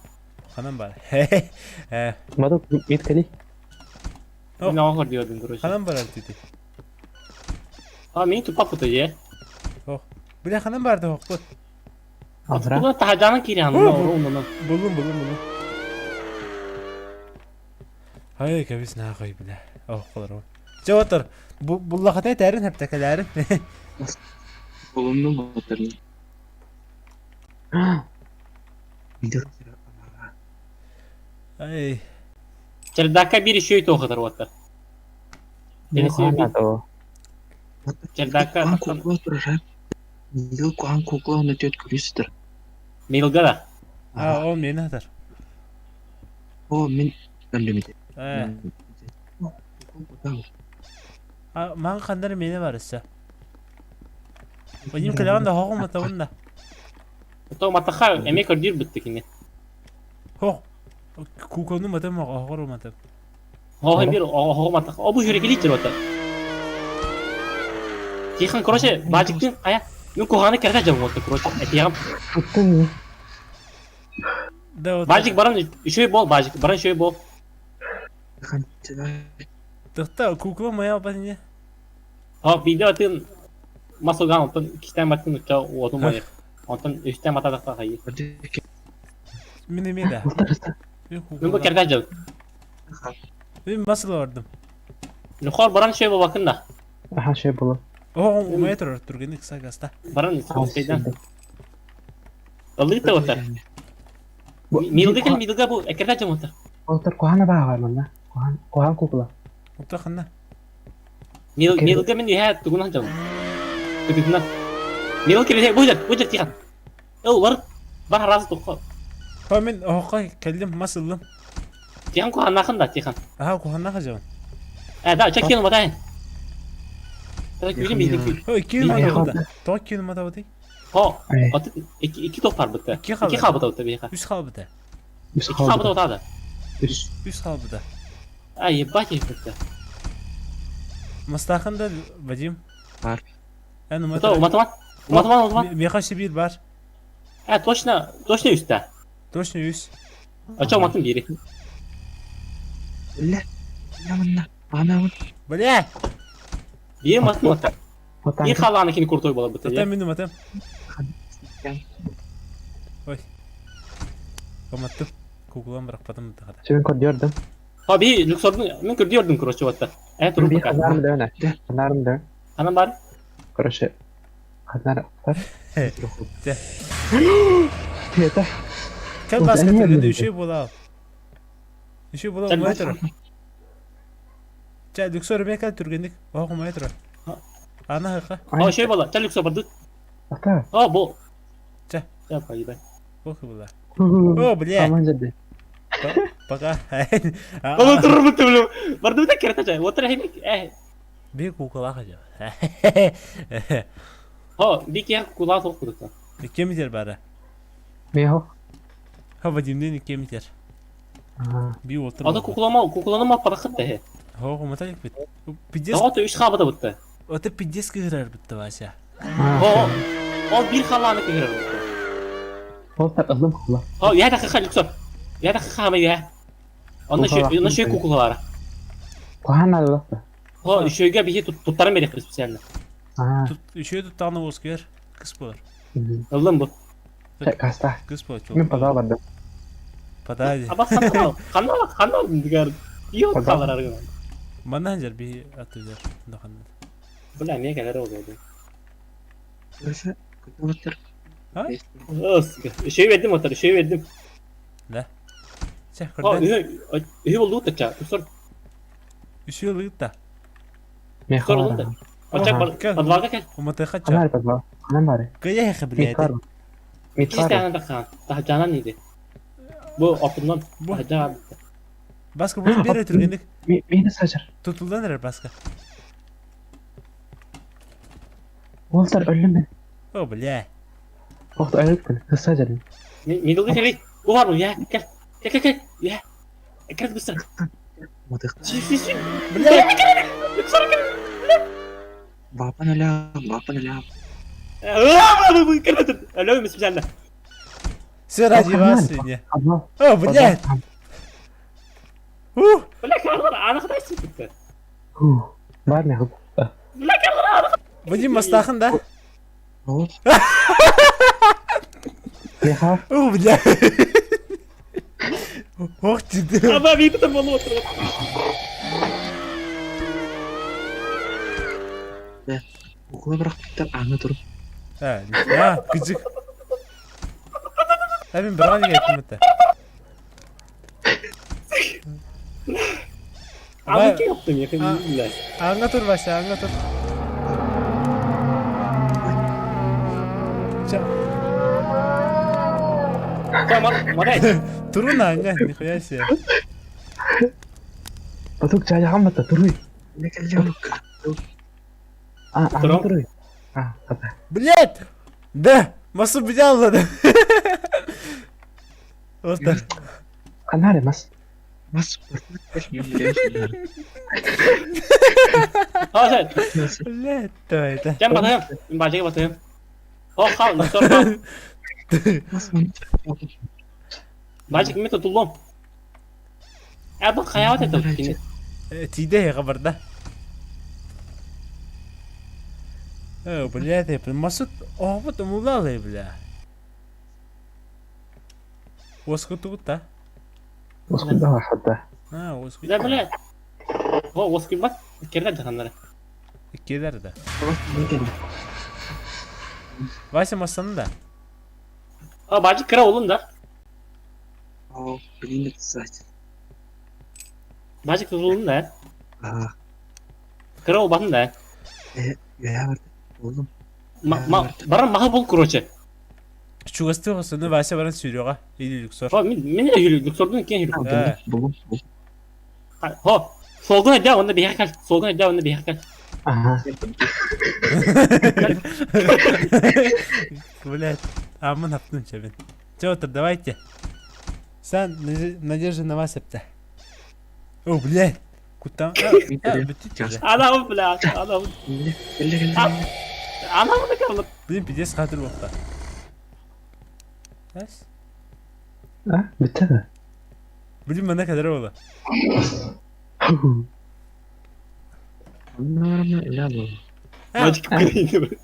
Ханан бар. Э, Мадок мид кали. Мин охо диодун короче. ханан бар тити. А, мин тупа кута е. Ох. Бля, ханан барды хокпут. Азра. Тула тахаджанан кири ханна, оруунан. Буллум, буллум, буллум. Ай, кабис нахуй, бля. Ох, колору. Жаватар, буллахата тәрин хәптәкәләрин. Olumlu motorlu. Middle. Ай, Чердака бир еще и тоқытыр отты. Чердака Куан кукла турар. Middle куан кукла оны төт көрүстөр. Милга да. а, ол мени атар. О, мен өлүмүдө. Э, а, мага кандай мени бар иссе. Вадим каляган да хогум атабын да. То матаха эме көрдүр бүтті кине. Хох. Кукону матам хогору матам. Хохо бир хохо матаха. О бу жүрекели жүр отты. Тихан, короче, бажиктин ая. Мен куханы керте жам отты, короче. Этиям. Туттум. Да, вот. Бажик баран үшөй бол, бажик баран үшөй бол. Тохта кукла моя базне. Хо видео тын масылган оттон кистен баттын уча отун майы. Онтон үстен матадакта хайы. Мин эме да. Мен Мен бу кукла. керте жам. Мен масыл бардым. Нухор баран үшөй бол бакын да. Аха şey булу. О, умай турар тургенник сагаста. Баран үстен. Алыта отар. Милга кел милга бу экерте жам отар. Олтар кухана баа бар манна. Кухан кухан кукла. Утта ханна. Мил милга мен иһэ тугунан жам. Тугунан. Мил кел бу жер, бу жер тихан. Эл бар бар хараз тухо. Хо мен хохо келдим масылдым. Тихан куханнахын да тихан. Аха куханна хажабын. Э да, чак кел матайн. Та күлүм биздин күл. Хо икки Мен мата буда. То икки мата буда. Хо, аты ики ики топ бар битте. Икки Ики халбыта. халбыта битте биха. Үс халбыта. Үс Ики халбыта отады. Үс. Үс халбыта. А ебать битте. Мастахын да Вадим. Бар. Эн Ото уматаман. Уматаман уматаман. Меха Сибирь бар. Э точно, точно үстә. Точно үс. Ача уматын бири. Эле. Ямынна. Анамын. Бля! Бири уматын ота. Отан. Бир халаны кини куртой бола битте. Тата мин уматам. Ой. Каматтым. Кукулан быракпатым бытахата. Чөбүн көрдүрдүм. Ха би люксордун мен көрдүрдүм короче отта. Э туруп Би пока. ханарым дөөнө. Ханарым дөөн. Анан бар. Короче. Ханар. Те. Это. Кел Ой, баска әне түргенде білді. үшеу бола. Үшеу бола Сәл умай турар. Ча люксор мен кел түргендик. Ох умай турар. Ана хыка. О шей бола. Ча люксор барды. Ата. О бу. Ча. Ча поебать. Ох була. О, бля. Аман жады. Пока. Ону туруп битте билем. Барды битте керте чай. Отыр хемик. Э. Би кукула хажа. Хо би ки кула соқ кудута. Кемитер бары. Мехо. Ха Вадимден кемитер. Би отыр. Ата кукулама кукуланы ма парахат та. Хо уматалик бит. Пиздец. Ата үч хабата битте. Ота пиздец кыгырар битти Вася. О, ол бир халаны кыгырар битте. Олтар ылым кукла. О, я да люксор. Я да хама я. Онна Кукула. шөй, онна шөй кукулалары. Кухана аллахта. О, шөйгә бихи туттарын берек специально. Аа. Тут үшеу туттаны оскер. Кыс болар. Ылым бу. Каста. Кыс болар. Мен паза бардым. Падади. Аба ханна, ханна, ханна дигәр. Йо Паза. халар арган. Манан жер би атыжар. Даханна. Бля, не кәләр oldu. Көрсө. Көтөр. А? Өс. Шөй бердим отыр, шөй бердим. Чэ, көрдөн. Үһү боллуут да ча. Үсөр. Үсү ылыыт да. Мехара. Подвалга кел. Уматыха ча. Ханар подвал. Ханан бары. Кыйа блядь. Митхар. Тахжанан иди. Бу ортунан тахжан. Баска бу бere түргенlik. Мени сажар. Tutuldan эрэр баска. Уолтар өллүм мен. О, бля. Охто өлүппүн. Сажар. Мидылга кели. Бу бар бу я. Кел. Кел кел кел. Я. Кел быстро. Бля. Бапан өлөм, бапан өлөм. Өлөм специально. Все ради вас сегодня. О, блядь. Ух. Бля, карлар, аны кыдайсың бітті. Бар не қылып. Бля, карлар, аны Вадим Мастахан, да? Меха. О, бля. Ох ты. Аба, мен там болу отыр. Укула бырахпыттар аны туруп. А, кыжык. А мен бір ғана айттым это. Аны кем yaptım ya? Аңға тұр Вася, аңға тұр. Турун аңға, нихуя себе. Батук чай хаммата туруй. А, аңға туруй. А, Блядь! Да, масу бидяллады. Вот так. Канаре мас. Мас Блядь, давай это. Жан батайым, мен бажыга батайым. О, хал, сор. Бажык мен тутулом. Ә бу хаяват это кини. Тиде хабарда. О, блядь, я масут, о, вот умулалы, бля. Оскутугута. Оскуда хатта. А, оскут. Да, бля. О, оскут бат. Керде жаханнары. Келер да. Вася масаны да. А, бажык кыра олун да. О, блин, кстати. Бажык тутулун да. А. Кыра олбатын да. Я болдум. Баран маха бол, короче. Чугасты осыны Вася баран сүйрөҕө или Люксор. Хо, мен мен Люксордун кен жүрүк. Болдум. Хо, солгун эдэ онда бихэ кал. Солгун эдэ онда бихэ кал. Ага. Блядь, а мы наптын чабин. Тётр, давайте. Сан, надежда на вас эпте. О, блядь. Кутам. Анам, блядь, анам. Анам да калып. Блин, пиздец хатыр болта. Раз. А, бітті Блин, мына кадр болды.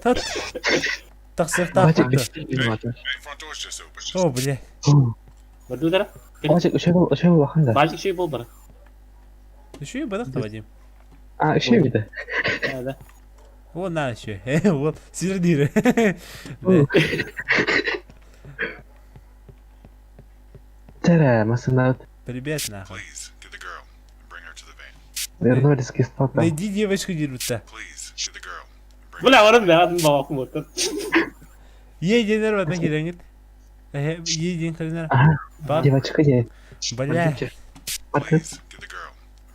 Тат. Тақсырта. О, бля. Бардудара. Бажик үшеу бол, үшеу бол бақында. Бажик үшеу бол бара. Үшеу бадақ та, Вадим. А, үшеу еді. Да. О, на еще. Вот, сирдиры. Тәрә, масына. Привет, нахуй. Вернулись к истокам. Найди девочку дерутся. Бля, варын бә, атын бабақым отыр. Еден рватна кереңит. Еден хренер. Девочка де. Бля.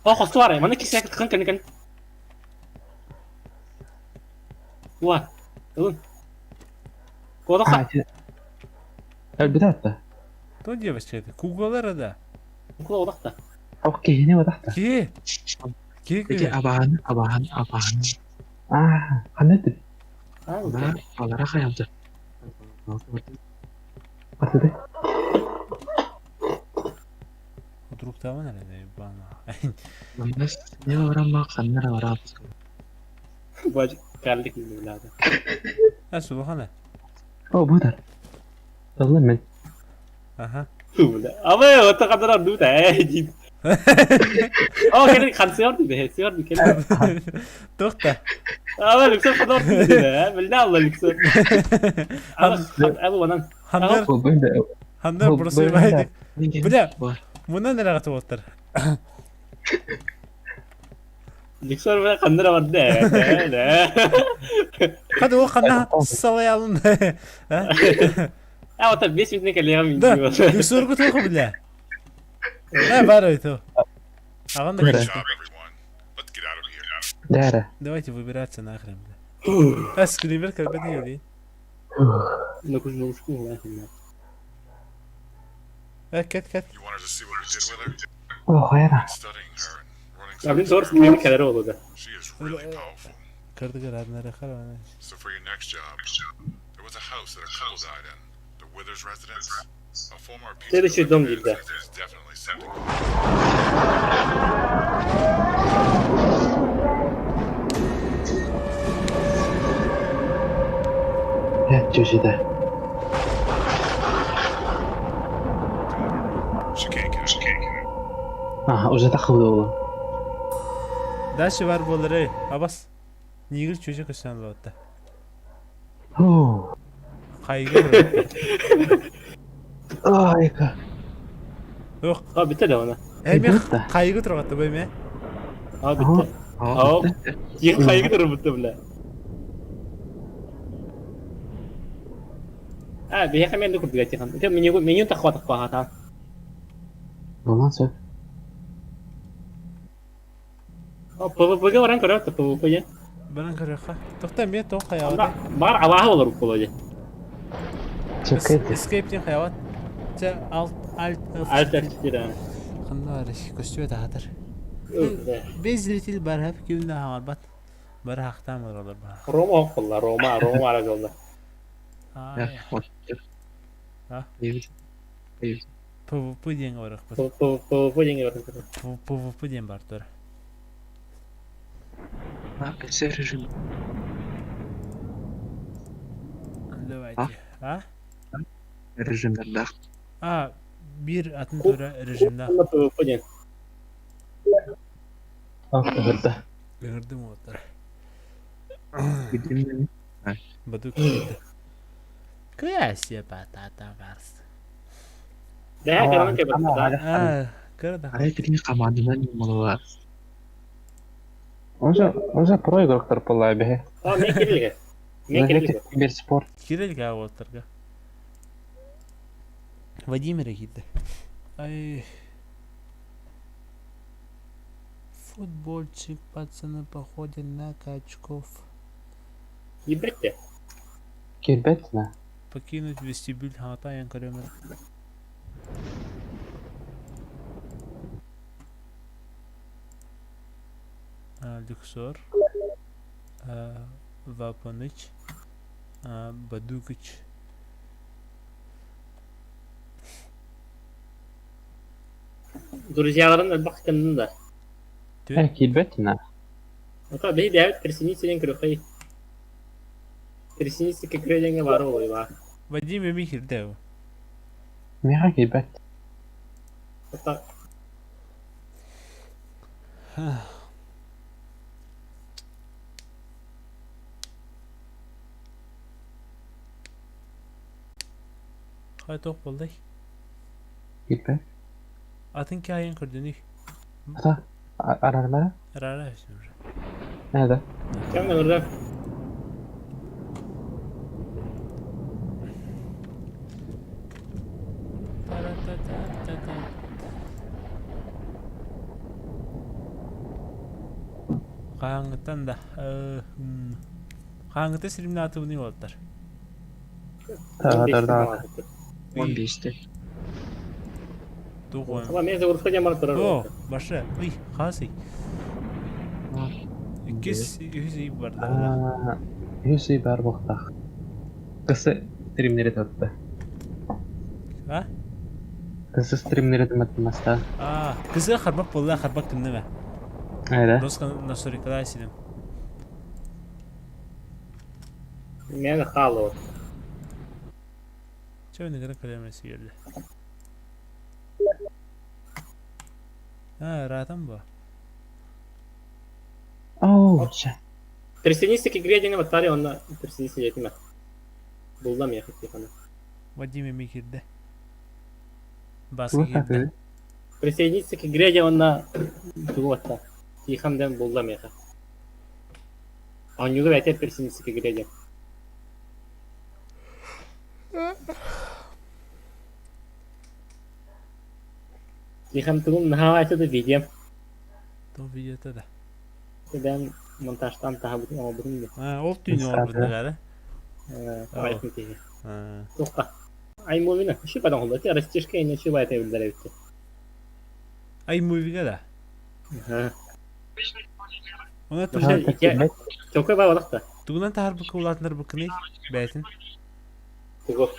О, хосту бар, мана кисә кыткан кән кән. Уа. Ылын. Кодаха. Әлбәттә. То девочка это. Кугалар да. Кугала одақта. Ох, киһини одақта. Ки? Ки ки? Абаһаны, абаһаны, абаһаны. А, ханна дип. Алара, алара хаялды. Атыды. Вдруг там наверное, ебана. Манас не барама, ханнара барабыз. Бажик карлик билады. А, субхана. О, будар. Ылын мен. Ага. Абы, ота кадар ду да, дит. О, кэлэн хансыар дии, сыар дии кэлэн. Тоқта. Абы, люксор хадар дии, билнэ алла люксор. Абы, абы банан. Хандар. Хандар просто ебайдик. Бля. Мунан эрэҕит уолаттар. Виктор бля ханна эрэ барда ээ. Хата ол ханна салайалын. А вот 5 минут кэлиэҕим Да, Люксоргу туох бля. Э, бар это. Аҕан да Great job, everyone. Let's get out of here. Дээрэ. Давайте выбираться нахрен, бля. А скример кэлбэт иһи Ну кужнушку нахрен. Э, кэт, кэт. You wanted to see what we did with her? Оо, хайра. Been studying her and running А блин, some зор скример кэлэр буолуо. She is really powerful. Кырдыгар аднары харана. So for your next job, there was a house that a couple died in, the Withers residence. A former pizza Следующий дом delivery дейді. man says there's definitely something. Ээ, чүчүдэ. She can't get out. She can't get out. Аха, уже тахыбыт буолуо. Дальше бар буолары. Абас. Нигер чүчө көсөн лоотта. Оо. Хайга турар. Айка. Ох, А бүттэ да она. эми Бүттэ. хайга тургатты бу эме. А бүттэ. Аа. Аа. Тиэх хайгы турар бүттэ бля. А, биһиэхэ мен да курдук этиэхэм. Ити меню меню таххуатах баҕата. Буолан сөп. PvP-га баран көрөт PvP диэн. Баран көрөххө. Тохта эмиэ тоох хайаабат. Бар абааһы болор буолуо дии. Чөккөйдө. Escape диэн хайаабат. Чэ alt alt Alt F4. Ханна бар көстүбэт аһатар. Без зритель бар хап ким да хаҥарбат. Бары хахтаан олороллор баар. Рома оһолла, Рома, Рома ара жолда. Ай. А? PvP диэн барыахпыт. PvP диэн барыахпыт. PvP диэн бар тур. Все режим. Давайте. А? Режимнердаах. А, биир атын тура режимнаах. PvP диэн. Ыҥырда. Ыҥырдым уолаттар. Видим. Баду киирдэ. Кыася батата барс. Бэһэ кыраны кэбэт. А, кыра да. Арай бирини команданан молола. Уже, уже про игроктар буолла эбэһэ. А, мен кирилге. Мен кирилге. Киберспорт. Кирилге уолаттарга. Владимир киирдэ. Ай. Футбольчик, пацаны, походят на качков. Киирбэт Киирбэт на. Покинуть вестибюль хаҥатаайан көрөмөр. Люксор, Вапаныч, Бадугыч. Друзьяларын элбэх гыннын да. Э, киирбэт на. Ата биһи бэйэбит присоединиться диэн көрүөххэй. Присоединиться кэккэ диэҥҥэ баара буолуо Вадим эми киирдэ Миэхэ киирбэт. Ата Хай туох буоллай? Киирбэт. Атын киһи көрдүнүй? Ата, арармара? Арара уже. Nerede? кэм ыҥырда. Хаһааҥҥыттан да хаһааҥҥыта сиримнэ атыбыный уолаттар? Да, да, да. 15-те. Туох Мен загрузка диэн баран турар. О, башы, ый, хасый. Иккис, үһүс ый барда. Үһүс ый бар буолуохтаах. Кысы стримнери татты. А? Кысы стримнери матмаста. А, кызы харбак буолла, харбак кынныма. Айда. Доска насторикалаа сидим. Мен хаалыбыт. Чэ, негere кэлэмэси келди. А, ыраатан бу. Оу, чэ. Присоединиться к игре диэн баттари онно присоединиться диэтимэ. Буллам я хоть Вадим эми киирдэ. Баска Туох киирдэ. такы? Присоединиться к игре диэн уонна тугу батта? Тихон диэн булла миэхэ. Оонньууга бэйэтэ присоединиться к игре диэн. Тихон тугум наһаа это да видео. То видеота да. Бэйэм монтажтаан таһабытын оҥорбутум дии. А, ол түүн оҥорбутуҥ эрэ? Айхын киһи. Туохха? iMovie-на үчүгэй оҥоһуллар. Ити растишка иһинэн үчүгэй баайыта биллэр эбит. iMovie-га да? Она Чокой баалах да. Тугунан таһарбыкка улаатынарбыккыный бэйэтин? Тугу?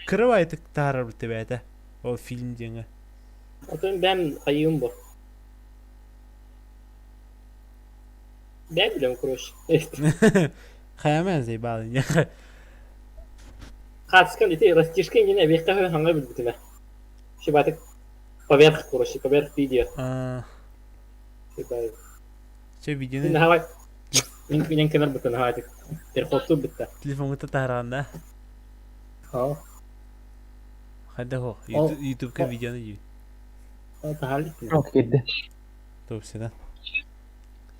Кыра баайытык таһарарбыт бэйэтэ. Ол фильм диэҥэ. Отон бэм хайыым бу. Бэм билем короче. Хайаман заебал. Хаатыскан ити растишка иҥин эбиэххэ үһү хаҥа билбитимэ. Шибатык поверх, короче, поверх видео. Чэ видеоны Наһаа мин минен кенер бутта наһаа переходтур бутта. Телефоҥҥа таһааран да? Haa. Хайдах ол? Ютубка видеоны дии. Таһаар Ок киирдэ. Топсина.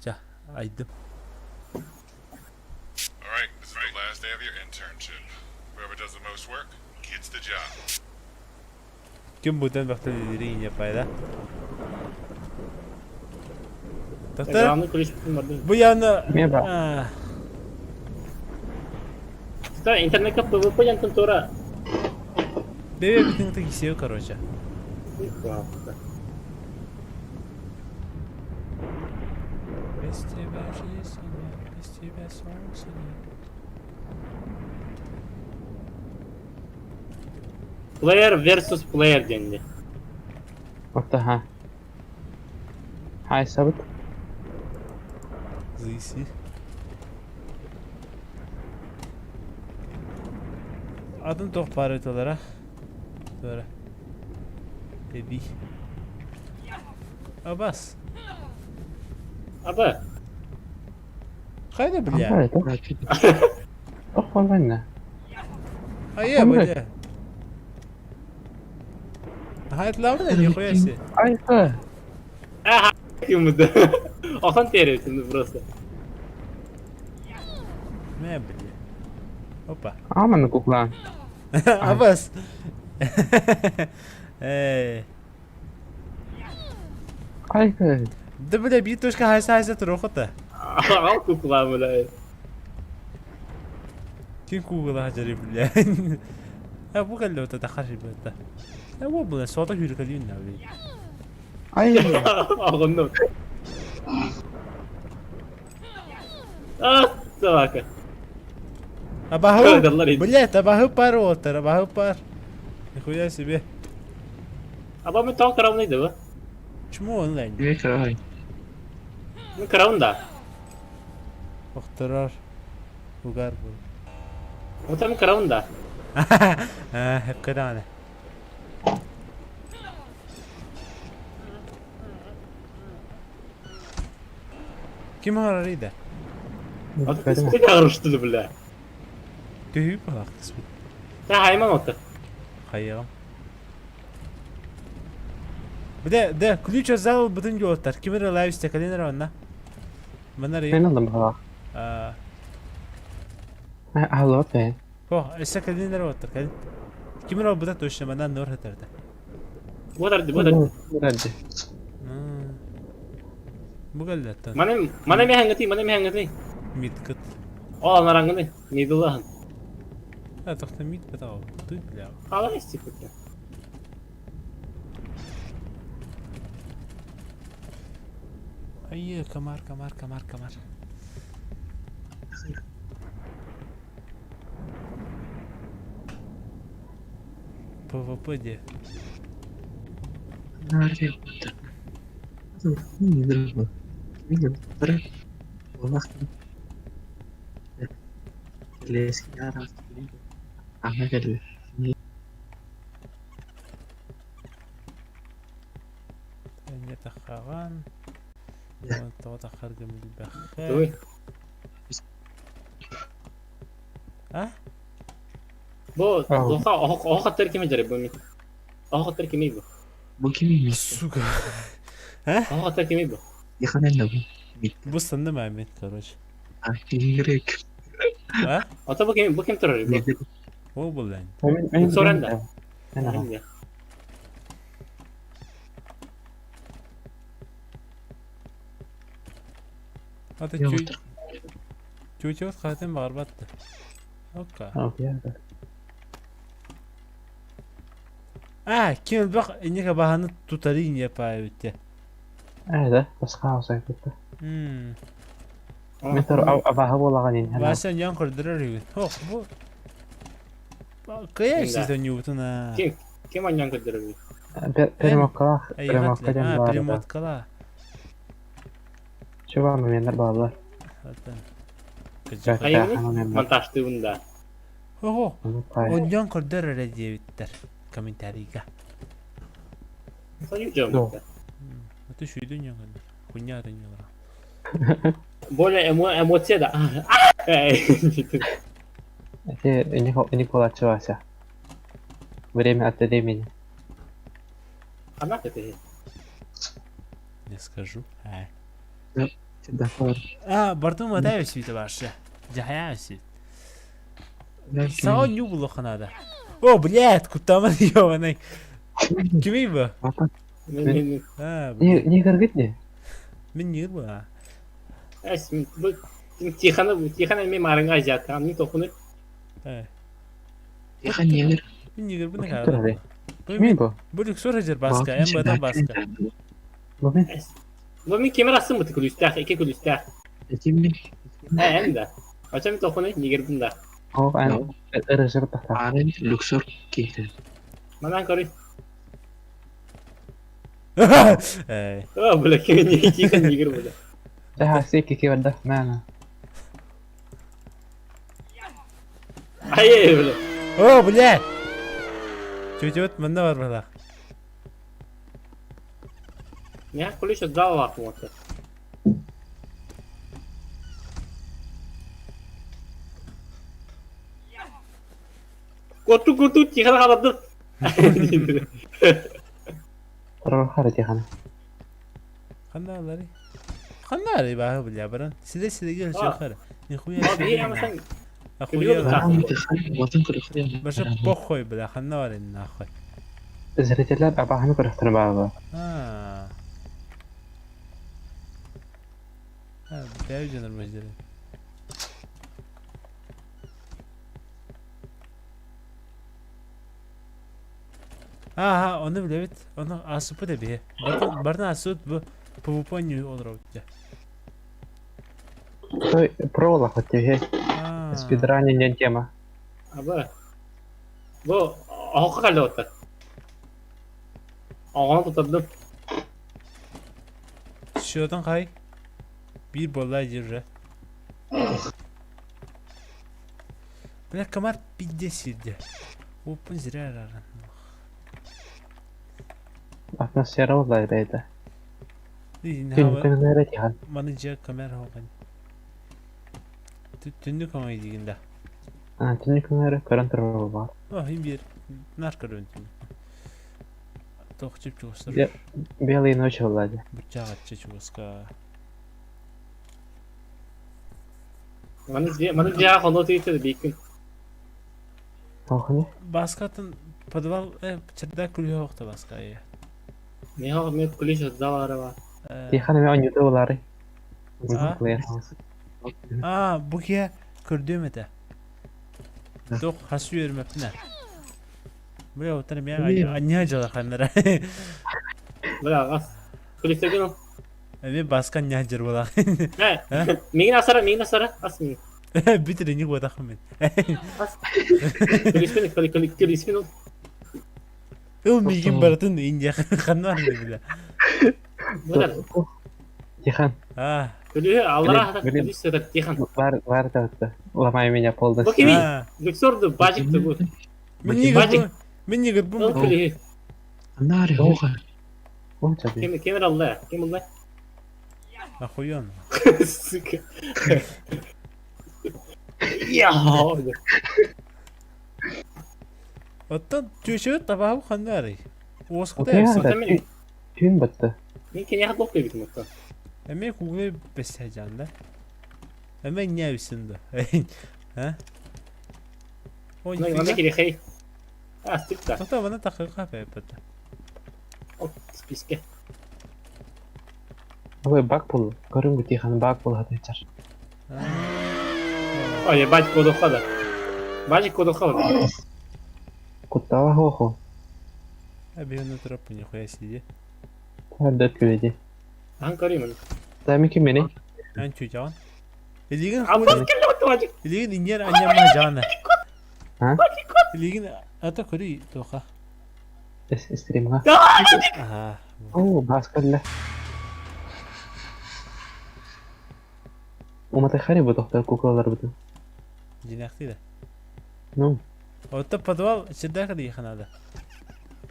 Ча, айдым. All right, this is the last day of your internship. Whoever does the most work gets the job. Ким бутан бахта дедири пайда. Доктор, Главный ключ бардым. бу явно Мен бар. Та интернетка PvP янтын тура. Бебе бүтүн кисеу короче. Без тебя жизни нет, без тебя солнца нет. Player versus player денди. Отто ха. Хай сабыт. Зыси. Атын тоқ бар өтелера. Тура. Эби. Абас. Аба. Хайда бля. Ох, ванна. Айя бля. Хайт лавна нихуя себе. Ай, ха. Ага, кимді. Охан тересін просто. Мә бля. Опа. Аман кукла. Абас. Эй. Ай, ха. Да бля, бит точка хайса хайса турохота. Ал кукла бля. Ким кугла хажари бля. А бу калло та тахаши бата. А бу бля сота хүркалин на бля. Ай. Ағынным. А, собака. Абаху. Блять, абаху пар отар, абаху пар. Нихуя себе. Аба мен тоқ карауын бу. Чему онлайн? Не карай. Мен карауын да. Охторор. Угар бу. Ота мен карауын да. А, хеп кадана. Ким харарыйда? Ата түспүт бля. Көһүп балактыс бит. Та хайман ота. Хайыгым. Бде, де, ключ азал бутын жолтар. Кимер лайв стекалинер онна. Манар Мен алдым бала. А, Алло, пе. О, стекалинер оттар. Калин. Кимер буда точно манан нор хатарда. Бодарды, бодарды. Бодарды. Бугаллаттан. Мана мана механгати, мана механгати. Миткыт. О, анаранганы. Мидулахан. А, тохта мид батау. Тут бля. Қалай істеп Ай, комар, комар, комар, комар. ПВП де. Тахаган. Ой. А? Бу оха оха тер кеме жарып бу. Оха тер кеме бу. Бу кимий? Сука. А? Ага, это кимий бу? Яханен да бу. Бу санным Амин, короче. А, киһи А? Ата бу ким бу ким турар? Бу. Ол буллан. Соран да. Ата чүчөт хатын баарбатты. Окка. А, ким элбэх инника баһаны тутары не паабитте. Да, басқа осайбытта. Мен тор абаһы буолаҕын ин. Вася ян көрдөрөр үгүн. Ох, бу Кыйа сизен юбутун Ким ким аньян көрдөрөр? Перемоткалаах, перемотка диэн баар. Перемоткала. Чуба менер баалар. Монтажтыыбын да. Ого, онньон көрдөр эрэ диэбиттэр комментарийга. Это шүйдүн яңын. Хуйня это не Более эмоция да. Это Никола Чувася. Время от времени. Она это Не скажу. А, бартум атай сүйті баршы. Жахая сүйт. Сао ню було надо. О, блядь, кутаман ёбаный. Кимей бу? Не не кыргыт не? Мен не бу? Эс, бу Тихана, Тихана мен марыңга жат, не тохуны. Тихан негр. Мен негр бу не Кимей бу? Бу люксор жер баска, эм бадан баска. Бу мен. Бу мен кемер астым бу күлүстәх, ике күлүстәх. Кимми? Э, эм да. Ачам тохуны негр бунда. О, ан ырыжыр тахта. Арын люксор кейти. Манан көрүй. Эй. О, бля, кем не Тихан негр бу. Да, секи кеберде. Мана. Ай, бля. О, бля. Чөтөт мында бар бала. Не, ключ отдал лапу. Курту, курту, тихо халадды. Прохар тихана. Ханна алары. Ханна ары баһы бля баран. Сиде сидеге чөхөр. Нихуя. Охуя. Баша похуй бля, ханна бар нахуй. Зрительлер абаһыны көрөхтөр баалы. А. А, бля, жаныр маждары. Ага, оны билебит. Оны асупы да бе. Бартын асут бу PvP не олор бит. Той провола хоть тебе. Спидранинг не тема. Аба. Бу ахка калды Ағаны тутардым. Счетын кай? Бир болла держи. Бля, комар пизде сидде. Опын зря раран. Атмосфера болла это. Түн тихан. Маны же камера хоған. Түннү комай дегенде. А, түннү камера көрөн турар бар. О, им бир. Нар көрөн түннү. Тохчуп чугустар. Белые ночи болла. Бычак атчы чугуска. Маны же, маны же хоно түйті бейкін. Охне. Баскатын подвал, чердак күлі хоқта баска, е. Не хоқ, мен күлі жаздал арава. Тихан мен онюта болары. А, бу ке көрдөм это. Тох хасу ермепне. Бля, отыр мен аня жала ханнара. Бля, ағас. Күлі Мен баска не жер бола. Мигин асара, мигин асара, ас мигин. Бүтүр не бодах мен. Күліспен, күлі, күлі, күліспен. Ыл мигин баратын Индия ханнар бля. Тихан. А. Күлі, Аллах күлі сырт Тихан. Бар, бар да. Ломай меня полностью. Бу кими? Люксорду бажикты бу. Мен не бу. Күлі. Анари хоға. Кем кем алла? Кем алла? Охуенно. Сука. Я. Оттон чүчү табаху ханнары. Уоскута эбит. Түүн батта. Мин киниэхэ туох диэбитим оттон? Эмиэ куглай бэсэжан да. Эмиэ не эбисин да. А? Ой, Манна кирихэй. Астык да. Тота вана тахыга пепета. О, списке. Ой, баг был. Көрүҥ бутихан баг был хатычар. Ой, бать кодоха да. Бать кодоха да. Куттала хохо. Абиону тропу нихуя сиди. Хәрдәт күеди. Ан көрүмүн. Тәми ким мени? Ан чучаан. Илигин Аммас келле отуажык. Илигин иньер аньяма жаана. А? Илигин ата көрүй тоха. Стримга. Ага. О, баскалла. Умата хари бу доктор куклалар бутун. Динахти да. Ну, Отто подвал чердак дии ханада.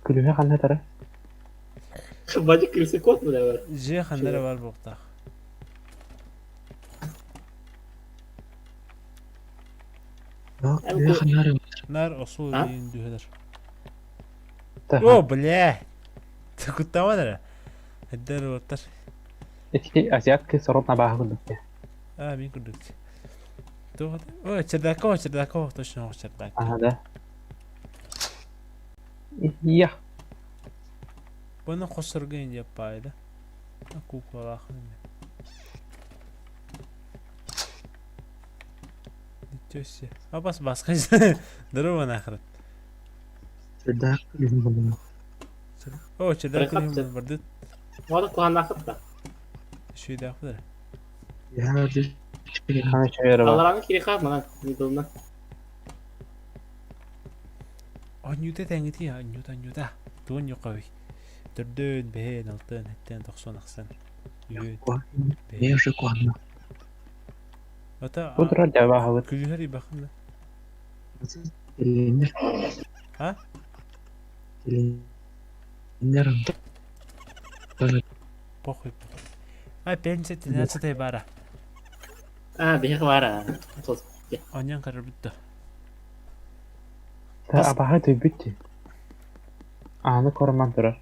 күлүһэ ханна тара? Бажык кирсе кот бу да. Же ханнара бар буктах. Нар осул А? дейин дүһелер. Та. О, бля. Куттаман Эддер оттар. Ити азиатка сорот на баах гындык. А, мин күрдүк. Туох. О, чердако, чердако, точно чердак. Ага, да. Я. Бұны қосыргын деп байды. Куколахын. Ничего себе. А бас басқа. Здорово нахрен. О, чердак Прихапчы. барды. Мада куханнахыт да. Шүйді ақпыдыр. Хана чөйөрө бар. Алараны кириха мана мидылна. Анюта тәңгити, анюта, анюта. Туын юқауи. Түрдөн, бәйін, алтын, әттен, тоқсон, ақсан. Үйін, бәйін. Ата, Бу турар жабаах бут. күлүхер ибақын да. А? Похуй. А, пенсия 13 бара. А, бихе бара. Тос. Аньян қарар бітті. Та абаха төбүттү. Аны корман турар.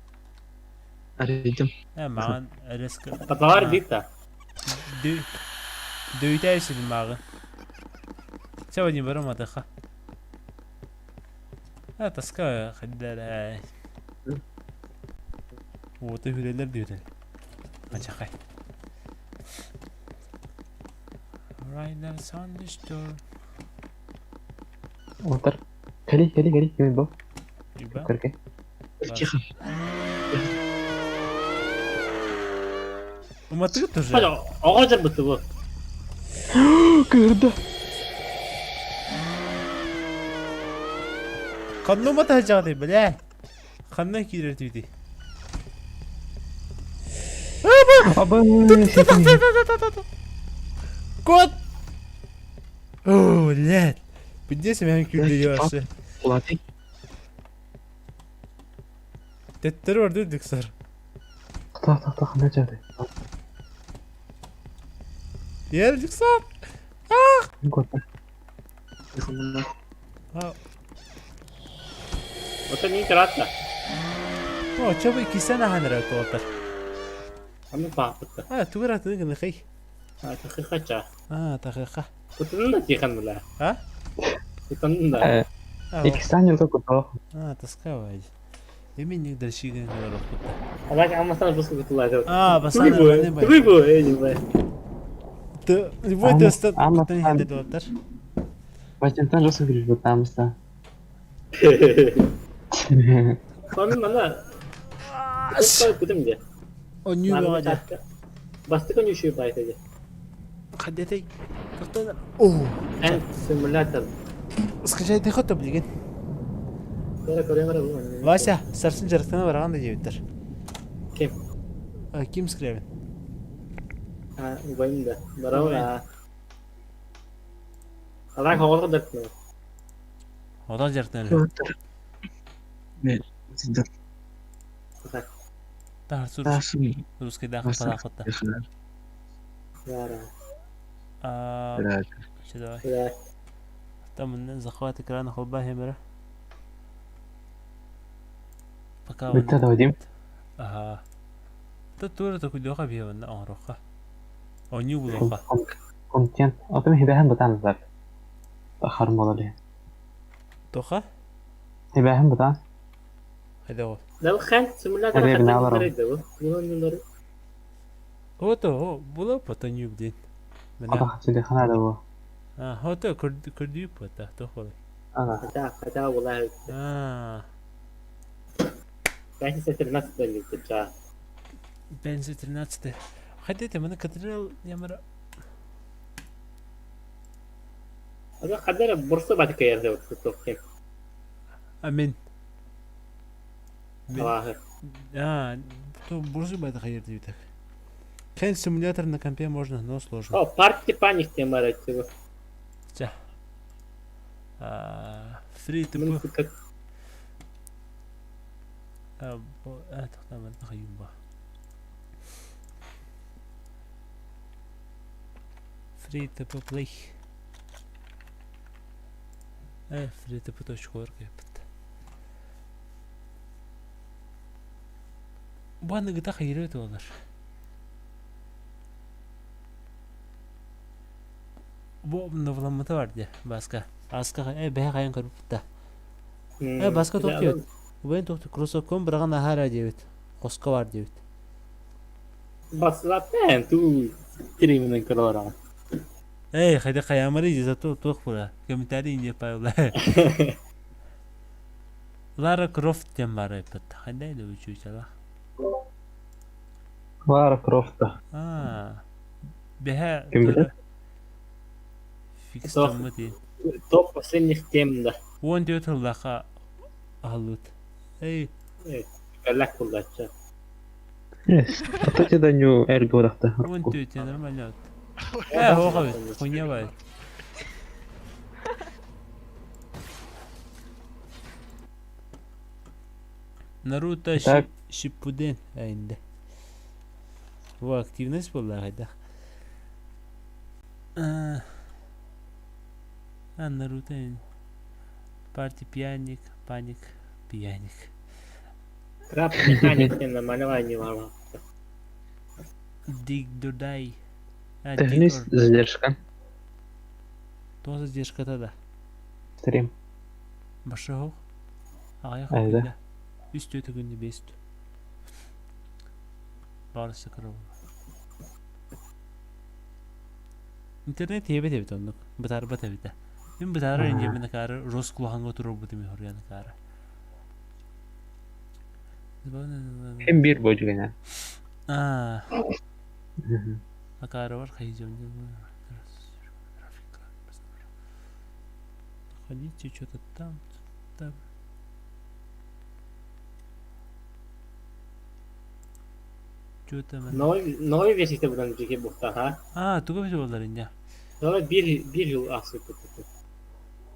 Ә, маған резко. Паталар бит да. Дөйтәйсің маған. Сегодня барам атаха. А, тоска хаддара. Вот и хүлелер дүйдел. Ачақай. Right now, Sunday store. Отыр. Кели, кели, кели, кими бу? Юба. Көрке. Уматыгы тоже. Бажа, ого жар битти бу. Көрдү. Қанны умата жағды, бля. Қанны кирер түйді. Абы. Кот! О, блядь. Пиздец, мен күлді яшы. Теттер бар дедік сар. Та та та хана жады. Ер диксар. Көрдү. А, Ото мин каратта. о, чобы кисена ханра туатар. Аны папытта. А, тугра тыгын хей. А, тахыхача. А, тахыха. Кутунда тихан була. А? Кутунда. А, Икстан жылга кутоо. а, тоска вай. Эми не дальшиген говорок. Алак аммасан буску кутулады. А, басана. Тугуй бу, эй, бу. Ты, любой Ама- тест ама- ты не туатар. Бажентан жосу кириш бутамыста. Сонун мана. Кутулай кутум де. Оню бага. Бастык оню шуй байтады. Хадетей. О, Эн симулятор. скачай ты хот блин. Кара кара кара бу. Вася, сарсын жарыктана барган да жебиттер. Ким? Ким Скрябин. А, убайым да. Барау. Алак хоголго дат. Одан жарыктана. Тарсур. Русский да хапа Яра. А, что давай. Да. Там захват экрана холба хемера. Пока Бүттэ да Вадим. Аха. Та туора токуйдуоха биһи манна оҥоруохха. Оонньуу булуохха. Контент. Отом хибэһэн бытаан ылар. Тахар буолар. Тоха? Хибэһэн бытаан. Хайда ол? Дал хан симулятор Эре ханна биналар bunları da bu. Bunları. Ото, була потоню блин. Мына. Ата хачыды хана да бу. А, хото көрдүү пота, тохол. Ана. Хата хата والله. А. Пятница 13 литра. Пятница 13. Хотите, мы кадрил ямара. هذا قدر برصة بعد كير ده وتوكل. Амин. ظاهر. А, то бурсу بعد خير дивитах. Хэн симулятор на компе можно, но сложно. О, парти паник темара типа. Ча. А, free to как А, а, тохтаа хайюм ба. Free to play. Э, free to play.org эппит. Бу аныгыта хайырыт олар. Бу новламмыта бар дии, Баска. Аска э бэһэ хайан көрбүт да. Э Баска туох диэбит? Убайын туох кроссовкам быраҕан аһаара диэбит. Хоско бар диэбит. Баслатен ту тириминен көрөр. Эй, хайда хайамары зато туох була. Комментарий не павла. Лара Крофт диэн баар эппит. Хайда да үчүчала. Лара Крофт. Аа. Бэһэ Ким билэр? Фикстаммыт диэн. Топ последних тем да. 14 сыллаахха аһыллыбыт. Эй, Кэллэк буллачча. Yes. Ата те да ню эрго дахта. 14 нормально. Э, хоха бит, хуйня баар. Наруто Так. Shippuden айында. Бу активность буолла хайдах. А, Наруто Парти пьяник, паник, пьяник. Краб механик диэн нормально не бар. Дик Дудай. А, Технис Дик задержка. Тоже задержка да. Стрим. Башахох. Аҕыйах Айда. күннэ. Үс түөтэ күннэ биэс Барысы кыра Интернет тиэбэт эбит оннук. Бытаарбат эбитэ. Мин бытаарар инжиэммин акаары Роскулаһаҥҥа туруорбутум хоруйан акаары. Хем бир божугана. Аа, акаары бар хайдьон. Ходите что-то там, там. Что там? Новый новый версия будан жеке бухта ха. А, туга бит болар инде. Новый бир бир жыл асып кетти.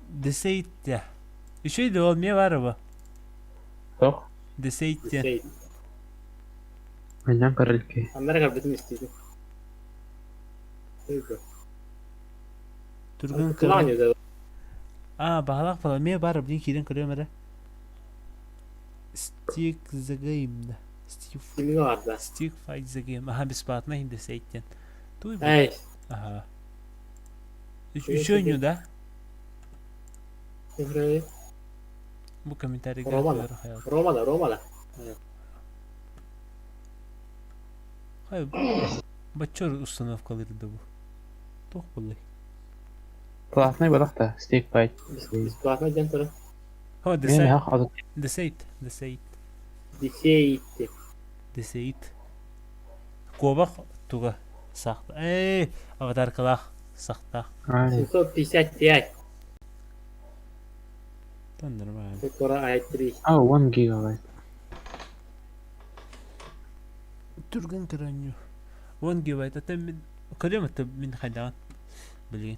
Десейтте. Еще и ол ме бар бу. Тох. Десейтте. Şey, Аньян карылки. Америка бүтүн истейди. Түргөн Клан да. А, баһалаах бала ме бар блин киирэн көрүөм эрэ. Stick the game да. Stick, Кимин бар да. stick fight the game. Аха, бесплатно инде сейттен. Туй бу. Эй, Аха. Еще не да? Еврей. Бу комментарийга Романа. Рома да, Рома да. Хай, бачор установкалары да бу. Тох буллай. Платный барахта. Стик файт. Бесплатно ден тура. Хо, Мен десейт, хах азат. десейт, десейт, Десейти. десейт. Кобах туга сахта. Эй, аватаркалах сахта. Ай. 755. Там нормально. Тура i3. А, 1 гигабайт. Түргэн кыранню. 1 гигабайт это мин көрөм это мин хайдаан билген.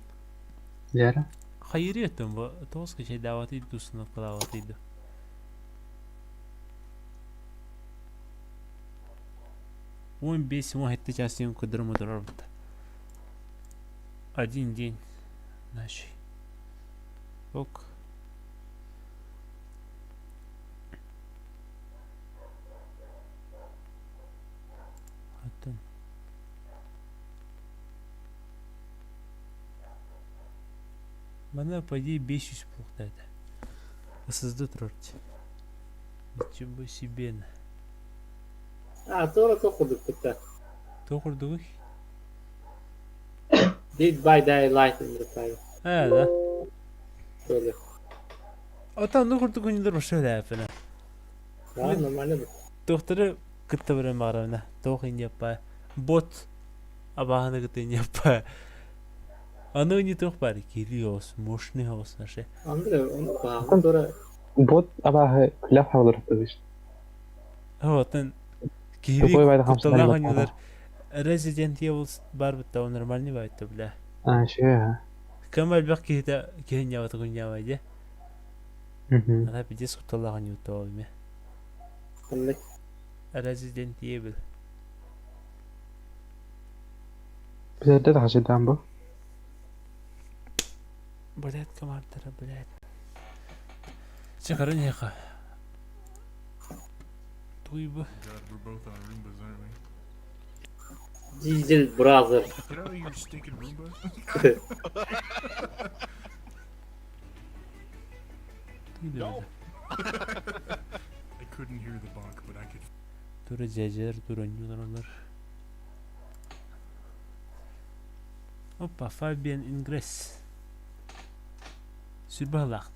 Лера. Хайыры өттөн бу тоғыз кеше дават иди установкалават иди. Он бес, он хетте часын кыдыр мыдыр бутта. Один день. Наши. Ок. Манна по идее 500 буолуохтаах этэ. ССД турар дии. Ничего себе. А, туора туох курдук кытта. Туох курдугуй? Dead by Daylight ынырыктаайы. Ээ да. Böyle. Оттон оннук курдук күнүлэр вообще үлээппинэ. Да, нормально бу. Туохтары кытта баран баҕарабына. Туох иньяппа. Бот абааһыны кытта иньяппа. Аны не туох баар киһилии оҕус, мощный оҕус вообще. Андре, он баҕа туора Бот абааһы күлэх хаалар тыбыс. Оттон Тупой киһилии байда кутталлаах хамсанар оонньуулар Resident Evil баар бытта ол нормальный баайта бля. А, шö. Кэм элбэх киһитэ киһи ньабата күнньаабай дии. Мгм. Ана пиздец кутталлаах оонньуута ол эмиэ. ханнык Resident Evil. Bizerde тахсыдаан бу. Блядь, командара, блядь. Чэ, көрөн Туй бу. God, we're both on Roombas, aren't we? Diesel Brother. Get out of your stinking Roomba. Туй да I couldn't hear the bonk, but I could Тура дьээдьэлэр тура оонньуулар олор. Опа, Фабиан Ингресс. Сүрбаһалаах.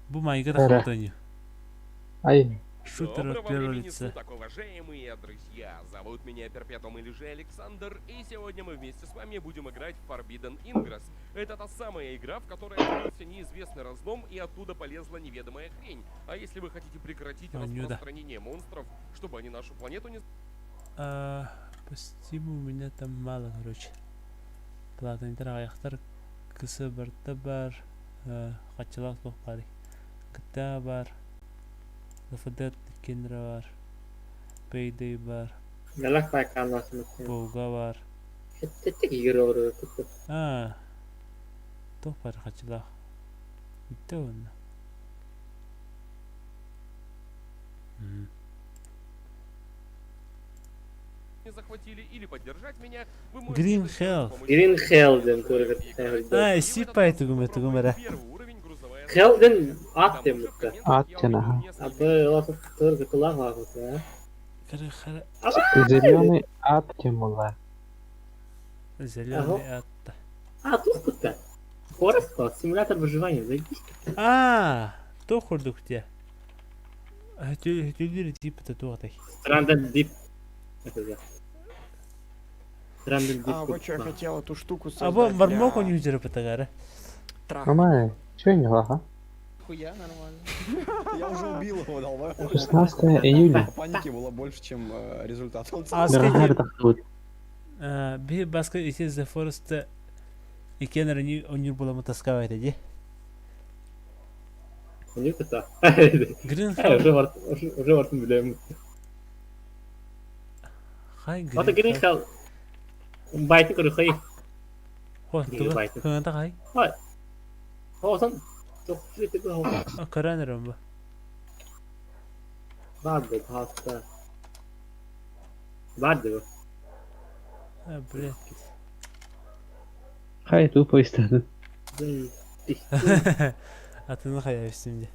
Бу майга Эрэ. тахсыбыт оонньуу. Ай, Шутер от Доброго первого времени лица. суток, уважаемые друзья! Зовут меня Перпетум или же Александр, и сегодня мы вместе с вами будем играть в Forbidden Ingress. Это та самая игра, в которой открылся неизвестный разлом, и оттуда полезла неведомая хрень. А если вы хотите прекратить А, не, да. распространение монстров, чтобы они нашу планету не А, по Steam у меня там мало, короче. Платныйдар аҕыйахтар кысы барыта баар, хаччылаах суох баарый. GTA баар, Left 4 иккиэннэрэ баар, Payday баар, Мелак байкааннасын. Волга баар. Хеттеттик игер олорор кытта. Аа, туох баар хаччылаах? Бүттэ уонна. М. захватили или поддержать меня, вы можете Green это сделать Hell. с помощью Green Hell диэн туора Аа, И в сип этот раз айтыгым мы этигим попробуем эрэ. первый уровень грузовая Hell диэн К ат тому диэн же в бутта. комментах Ат я диэн, увидел аха. несколько Абы олох туора кытылаах баҕа. Кыры хара зеленый ат тем буолла. зеленый атта. А, туох кытта. Forest симулятор выживания, зайдись. Аа, туох курдук дии. Хөтөлүр типа туох Stranded Deep. Это да. Stranded Deep. А, вот что я хотел эту штуку Або создать мармок для оонньуу бытагара. траха. Мамай, чё не лаха? Хуя, нормально. Я уже убил его, долбоёб. 16 июля. Паники было больше, чем результат. Он А Дорогая скажи, тахсыбыт. биһи баска ити The Forest иккиэн оонньуур буоламмыт таскаабайт дии. У них это. Green Э, Hell. уже варт, уже вартын билем. Хай Вот Green Green Hell. Hell. Байты көрү хай. Хо, Green туга Байты. хыҥата хай. Осон тохтуу тыгы хо. Көрөн эрэн бу. Барды хаста. Барды. А, блядь. Хай тупо истадын. Атыны хайа үстүм дии.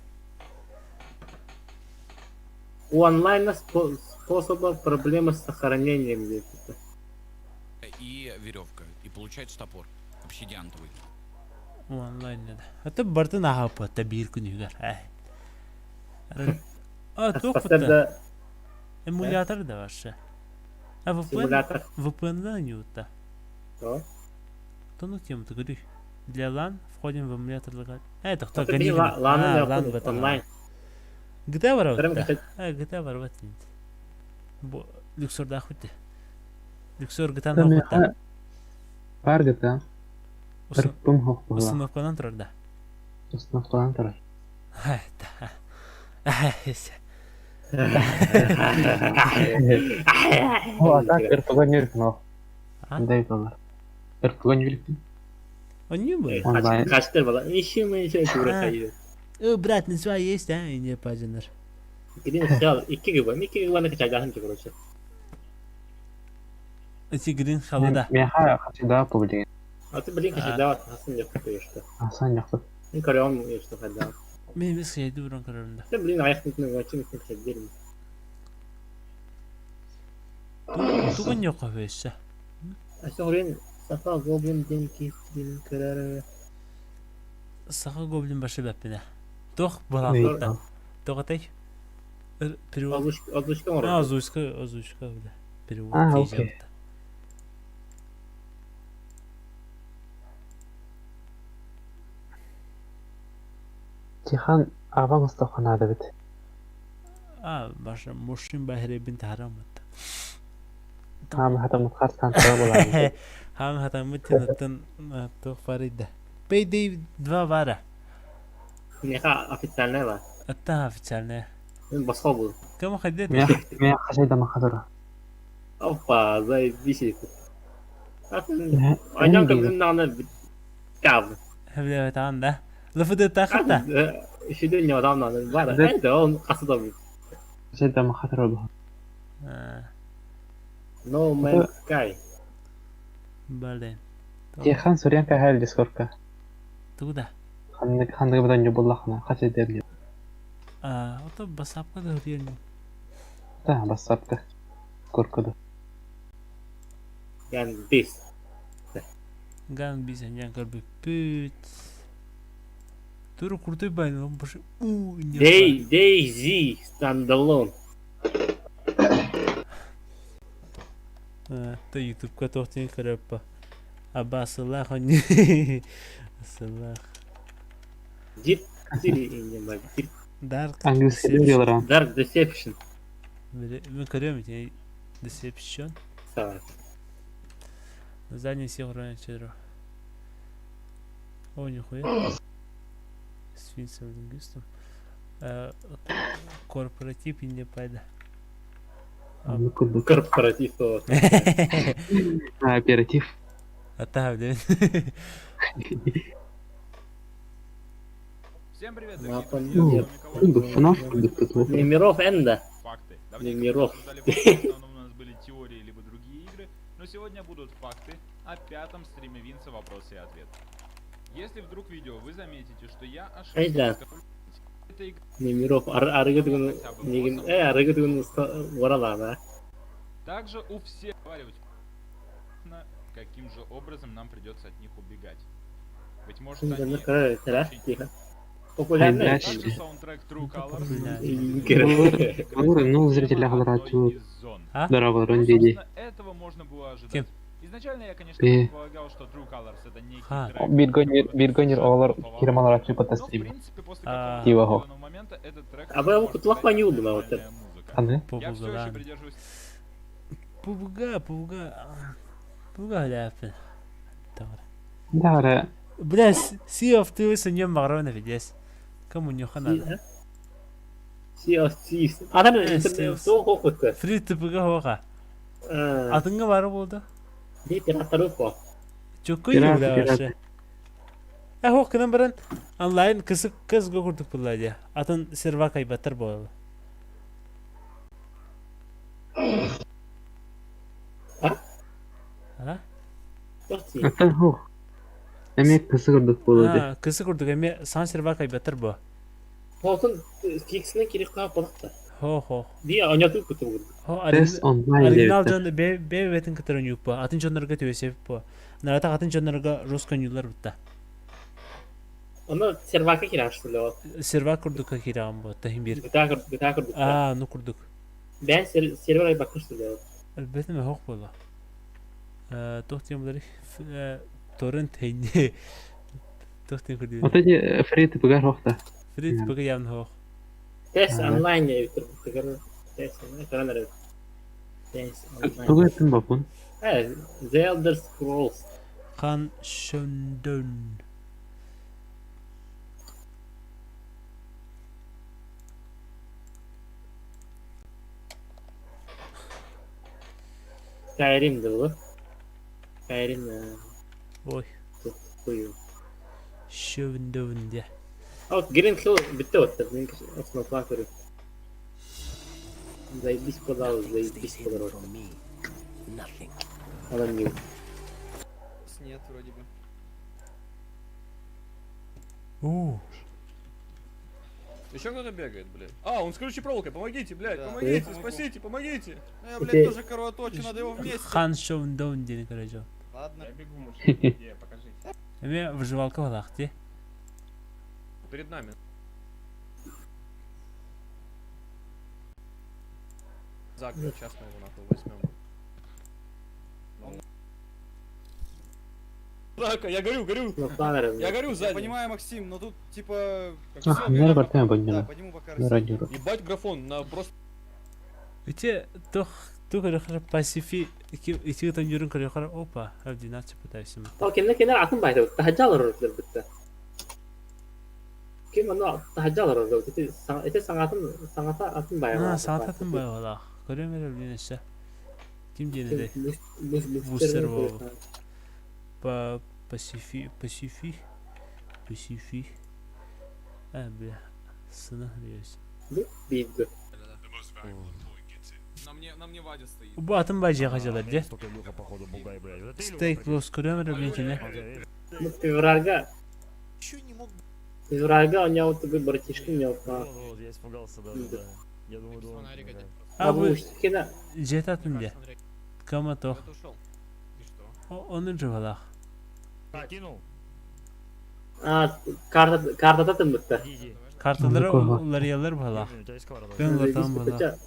У онлайна способа проблемы с сохранением где-то. И веревка. И получается топор. Обсидиантовый. Онлайн да. А то бартын аһаппатта биир күнүгэр. А, туох бутта? Поставь Эмулятор да вообще. А VPN? симулятор. VPN да не утта. Да. То ну тему ты говоришь. Для LAN входим в эмулятор локаль. Это кто Это не гони. LAN, А, LAN в этом. онлайн. GTA Прям барабатта. как А, GTA барабат нет. Бу Люксорда хуйте. Люксор GTA Там нохутта. Бар GTA. Ырпым хох була. Установканан турар да. Установкалан турар. Ха, да. О, а так РПГ нюркин ох. А? Дай доллар. РПГ нюркин. Он не был. Онлайн. Хачтер была. Ищи мы еще дура хайы. Э, брат, называй есть, а? И не паженер. Green Hell 2 гига. 2 гиганы качайдаһын короче. Эти Green Hell да. Меха хачыда публик. А ты, блин, качайдаабат, хасын дьахтар что. Асан яхтыт. Мин көрөҕүм что хайдаабат. Мен эмес качайды буран көрөрүм да. Ты, блин, аяқ мүмкін вообще мүмкін качайдерим. Тугун yok өссө. Ася орен Саха Гоблин ден киһин көрөр. Саха Гоблин башы бәппине. Тох балахта. Тоҕотой? Перевод. Озвучка, озвучка А, оҥорор. озвучка, озвучка, бля. Перевод А, тиийдьэ окей. бытта. Тихан аҕаҥ ыстаханаада эбит. А, баша мушин бахиребин таһараммыт. Хаама хатаммыт хастаан тура буолаабыт. Хаам хатаммыт тинаттан туох барыйда. Payday 2 бара. Миэхэ официальная ба. Атта официальная. Мин босхо был. Кому ходит? Миэхэ хасайдама хатыра. Опа, заебись. Айдан кыбыннааны кав. Бля, таан да. Лыфыды тахата. Шүдүн ньодамнаны бар. Это он касыда бу. Хасайдама хатыра бу. No Man's Sky. Блин. Тихан суриан кахал дискорка. Туда. Ханнык ханнык бадан жобуллахна хасайдерли. А, ото басапка да хриен. Та басапка. Коркоду. Ган бис. Ган бис аньян карбы пүт. Туру крутой байн, он больше у не. Day DayZ Standalone. Та ютубка тохтин карапа. Абасылах он. Асылах. Дир Дир Дир. Dark. Английский диялар. Dark Deception. Мен көрөм ити Deception. Сава. На задней север чедро. О, нихуя. С финским лингвистом. Корпоратив и не пайда. Корпоратив. Оператив. А та, блин. Всем привет, дорогие друзья. Миров Энда. Факты. Миров. В основном у нас были теории либо другие игры, но сегодня будут факты о пятом стриме Винса «Вопросы и ответы». Если вдруг видео вы заметите, что я ошибся, это игра... Миров арыгы түгін негин арыгы түгін варалана. Также у всех каким же образом нам придется от них убегать. Быть может, они... Популярный. Также саундтрек True Colors. Ну, зрители говорят, дорого, диди. Этого можно было ожидать. Изначально я, конечно, предполагал, что True Colors это некий трек, Биргонер, Биргонер олар кирмалар ачып но, в тастрим. принципе, после А. какого-то Тива хо. определенного момента этот трек А вы его может кутлах стать понюдно, вот нормальная это. музыка. Аны? Я все еще придерживаюсь Пубга, пубга. Пубга ляпин. Да, Бля, Sea of Thieves не морона видес. Кому не хана. Sea of Thieves. Адам сол хохотты. Фри тпг хоға. Атыңга бары болды. Не пираттар по. Чөккө юла вообще. Э хох кынан баран онлайн кысы кыз го курдук булла Атын серва кайбаттар болду. А? А? Атын хох. Эме кысы курдук болду. Кысы курдук эме сан серва кайбаттар бу. Хотун фиксine керек каа болакта. Хо хо. Ди анятып күтүп. Хо Тест онлайн оригинал жон бе бе бетин кытырын юппа. Атын жоннорго төбесеп бу. Нарата атын жоннорго жестко нюлар бутта. Оны сервака керек что ли? Серва курдук кирам бу. Тахин бир. Гыта гыта курдук. А, ну курдук. Бен сервер ай бакыш что ли? Албетте ме хох була. Тохтим булар торрент хейне. Тохтим курдук. Вот эти фри тпг хохта. Фри тпг явно хох. Тест онлайн я Тест онлайн. Тест онлайн. Тугай тым бапун. Э, The Elder Scrolls. Хан Шөндөн. Skyrim'di bu. Skyrim. Ой. Кую. Шөндөн де. А вот Green Hill бітті отты. Мен основной көріп. Заебись подал, заебись подал. Она не. Нет, вроде бы. Уу. Еще кто-то бегает, блядь. А, он с колючей проволокой, помогите, блядь, помогите, спасите, помогите. Ну я, блядь, тоже кровоточу, надо его вместе. Хан Шоун Доун диэн көрөжө. Ладно. Я бегу, может, где, покажите. Эмиэ выживалка балаах дии. Перед нами. Зак, сейчас мы его нахуй возьмем. Рака, я горю, горю. Я горю Я сзади. понимаю, Максим, но тут типа... Ah, нэр бартан Да, бонньоно. подниму пока Нэр Ебать графон, на просто... Ити тух тух көрөхөр пасифи ити ытан юрун көрөхөр опа 12 пытайсым. Ол кэннэ кэннэ атын баайда таһырдьа олорор бытта. Ким ону таһырдьа олорор ити ити саҥатын саҥата атын баайа. А, саҥата атын баайалаах. Көрөм эрэ билин өссө. Ким диэн этэй? Бустер буолбут. Па пасифи пасифи пасифи А, бля. Сына рейс. Биирдэ. На мне, на мне Вадя стоит. Бу атын баайа хажалар дии. Stay close көрөм эрэ билин кине. Ну, февральга. Февральга у него такой братишка не упал. Я испугался даже, да. Я думаю, думал. А бу дьиэтэ атын дии. Кама тох. Onun жыбалаах. Кинул. А, карта картата тыммытта. Карталары уларыялар баһалаах. Көн улартаан баһалаах.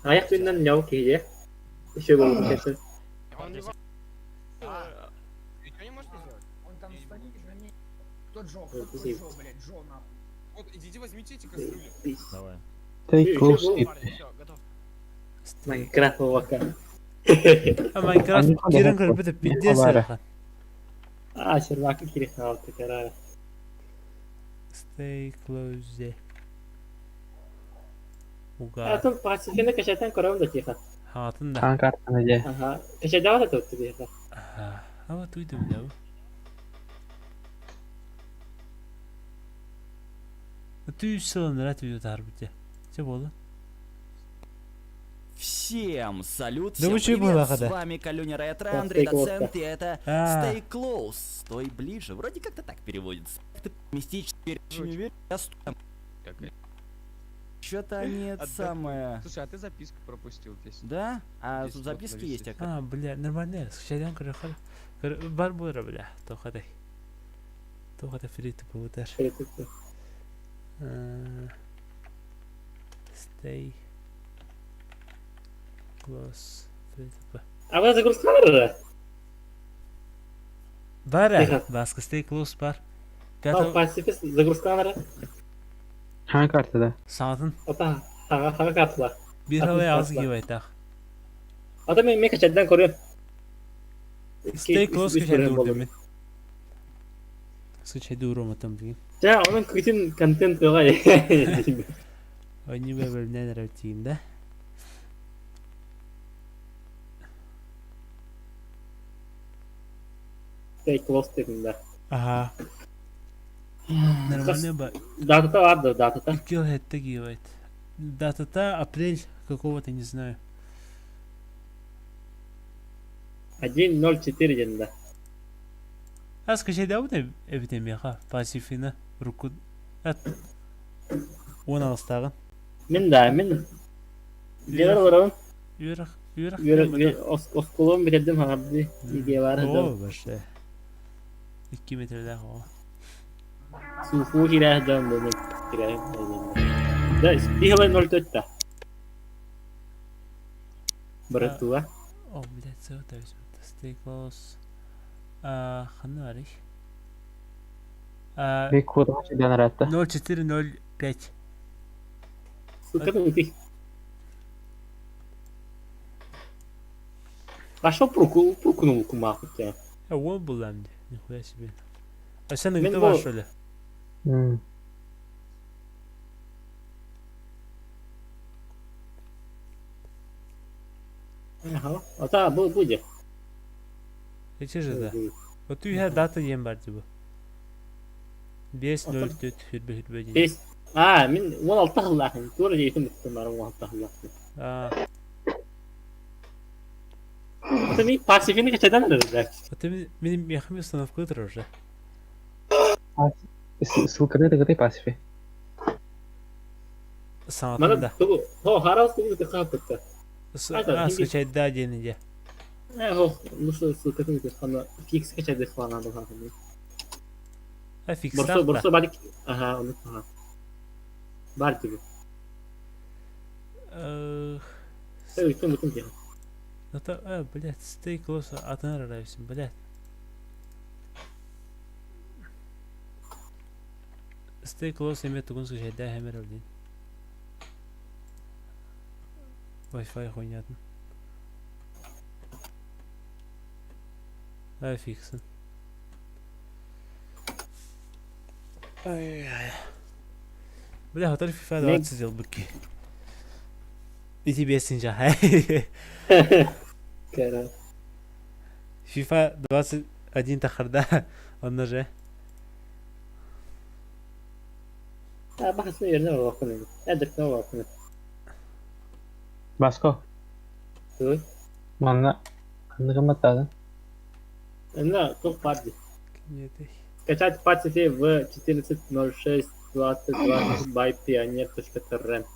Аяк күннэн няу киһи. Еще был кэсин. Ничего не можете сделать? Он там стоит на ней. Кто Джо? Кто такой Джо, блядь? Джо, нахуй. Вот, идите возьмите эти кастрюли. Давай. Stay close. Все, готов. Майнкрафт вака. А Майнкрафт кирен көрбүтэ пиздец сырахан. А, сервака кири хаалты карара. Stay close. Уга. Атын пасифины качатан көрөм да тихо. Хаатын да. Хаан картаны дьэ. Ага. Качадава да тут тихо. Ага. А вот уйду бля. Ты сылын рат видео тарбыте. Че болду? Всем салют, Да всем вы чё привет, было, с когда? вами Калюня Ретро, Да, Андрей Stay Close, Доцент, и это А. Stay Close, стой ближе, вроде как-то так переводится. Ты мистически не верю, я Что-то они это самое... Слушай, а ты записку пропустил здесь. Да? А Здесь тут вот записки есть, зависит. А, бля, нормально. Скачайдан көрөхөр. Бар бура бля. Тохатай. Тохата фрит бутар. Stay close. Free to А вы загрузка Бар, Тихо. баска stay close бар. А, пасифис загрузка нара. Хаан картада. Саатын. Ата, хага хага картла. Бир халай ağzı гибайтах. Ата мен мен качадан көрөм. Stay close качай дурдum мен. Скачай дурум атам деген. Жа, onun күтүн контент ыга. Они бөлүнөн рәтийин да. Stay close дедим да. Ага. Нормально ба. Датата бар да, датата. Килл хетте гибайт. Датата апрель какого-то, не знаю. 1.04 дедим да. А скачай да бу эбитемеха пассивина руку. Ат. Он алыстагын. Мен да, мен Дегер барабын. Үөрэх, үөрэх. Үөрэх, осколом битэрдим хагарды. Идея бар. О, баше. 2 метрдәх о. Суфу кирәһ дам бу кирәһ. Да, бихлай 0.4 та. Братуа. О, блядь, все это Stay close. А, ханна барый. А, Бик кудаға чыдан ратта. 0405. Сука, ну ты. Пошел пруку, прукнул кумаху тебя. А он был там, нихуя себе. А сен Мен где бу- что ли? Ага. Ата, бу будет. Эти же да. Вот ты дата ем бар бу. 5 04 хүрбе хүрбе ден. Бес. А, мен 16 хыллахын. Тура дейтин биттим бар 16 хыллахын. А, Ата мен пассивini качадан алыр да. вот ты мен мехами установка уже. Ссылканы тыгытай пасифи. Саҥатын да. Хо, харас тугу тыхааппытта. А, скачайда диэн дьэ. Э, хо, ну что, ссылкатын тыхана фикс скачайды хвана бахаханы. А фикс. Борсо, борсо барик. Ага, он ага. Бар тебе. Э, үтүн бүтүн диэн. Это, э, блядь, stay close, атын арарайсың, блядь. Stay close эмиэ тугун скачайдаа хэмэр олдин. Wi-Fi хуйнятын. Ай фиксын. Ай-ай. Бля, хотор FIFA 20 ылбыкки. Ити бесинжа. Кэрэ. FIFA 21 тахарда. Онно же. Бахасына yerine олоххун. Эдэркэ олоххун. Баско. Туй. Манна ханнык гымматтаатын? Она туох баар дии. Киниэтэй. Скачать Pacify в 14.06.22 by pioneer.torrent.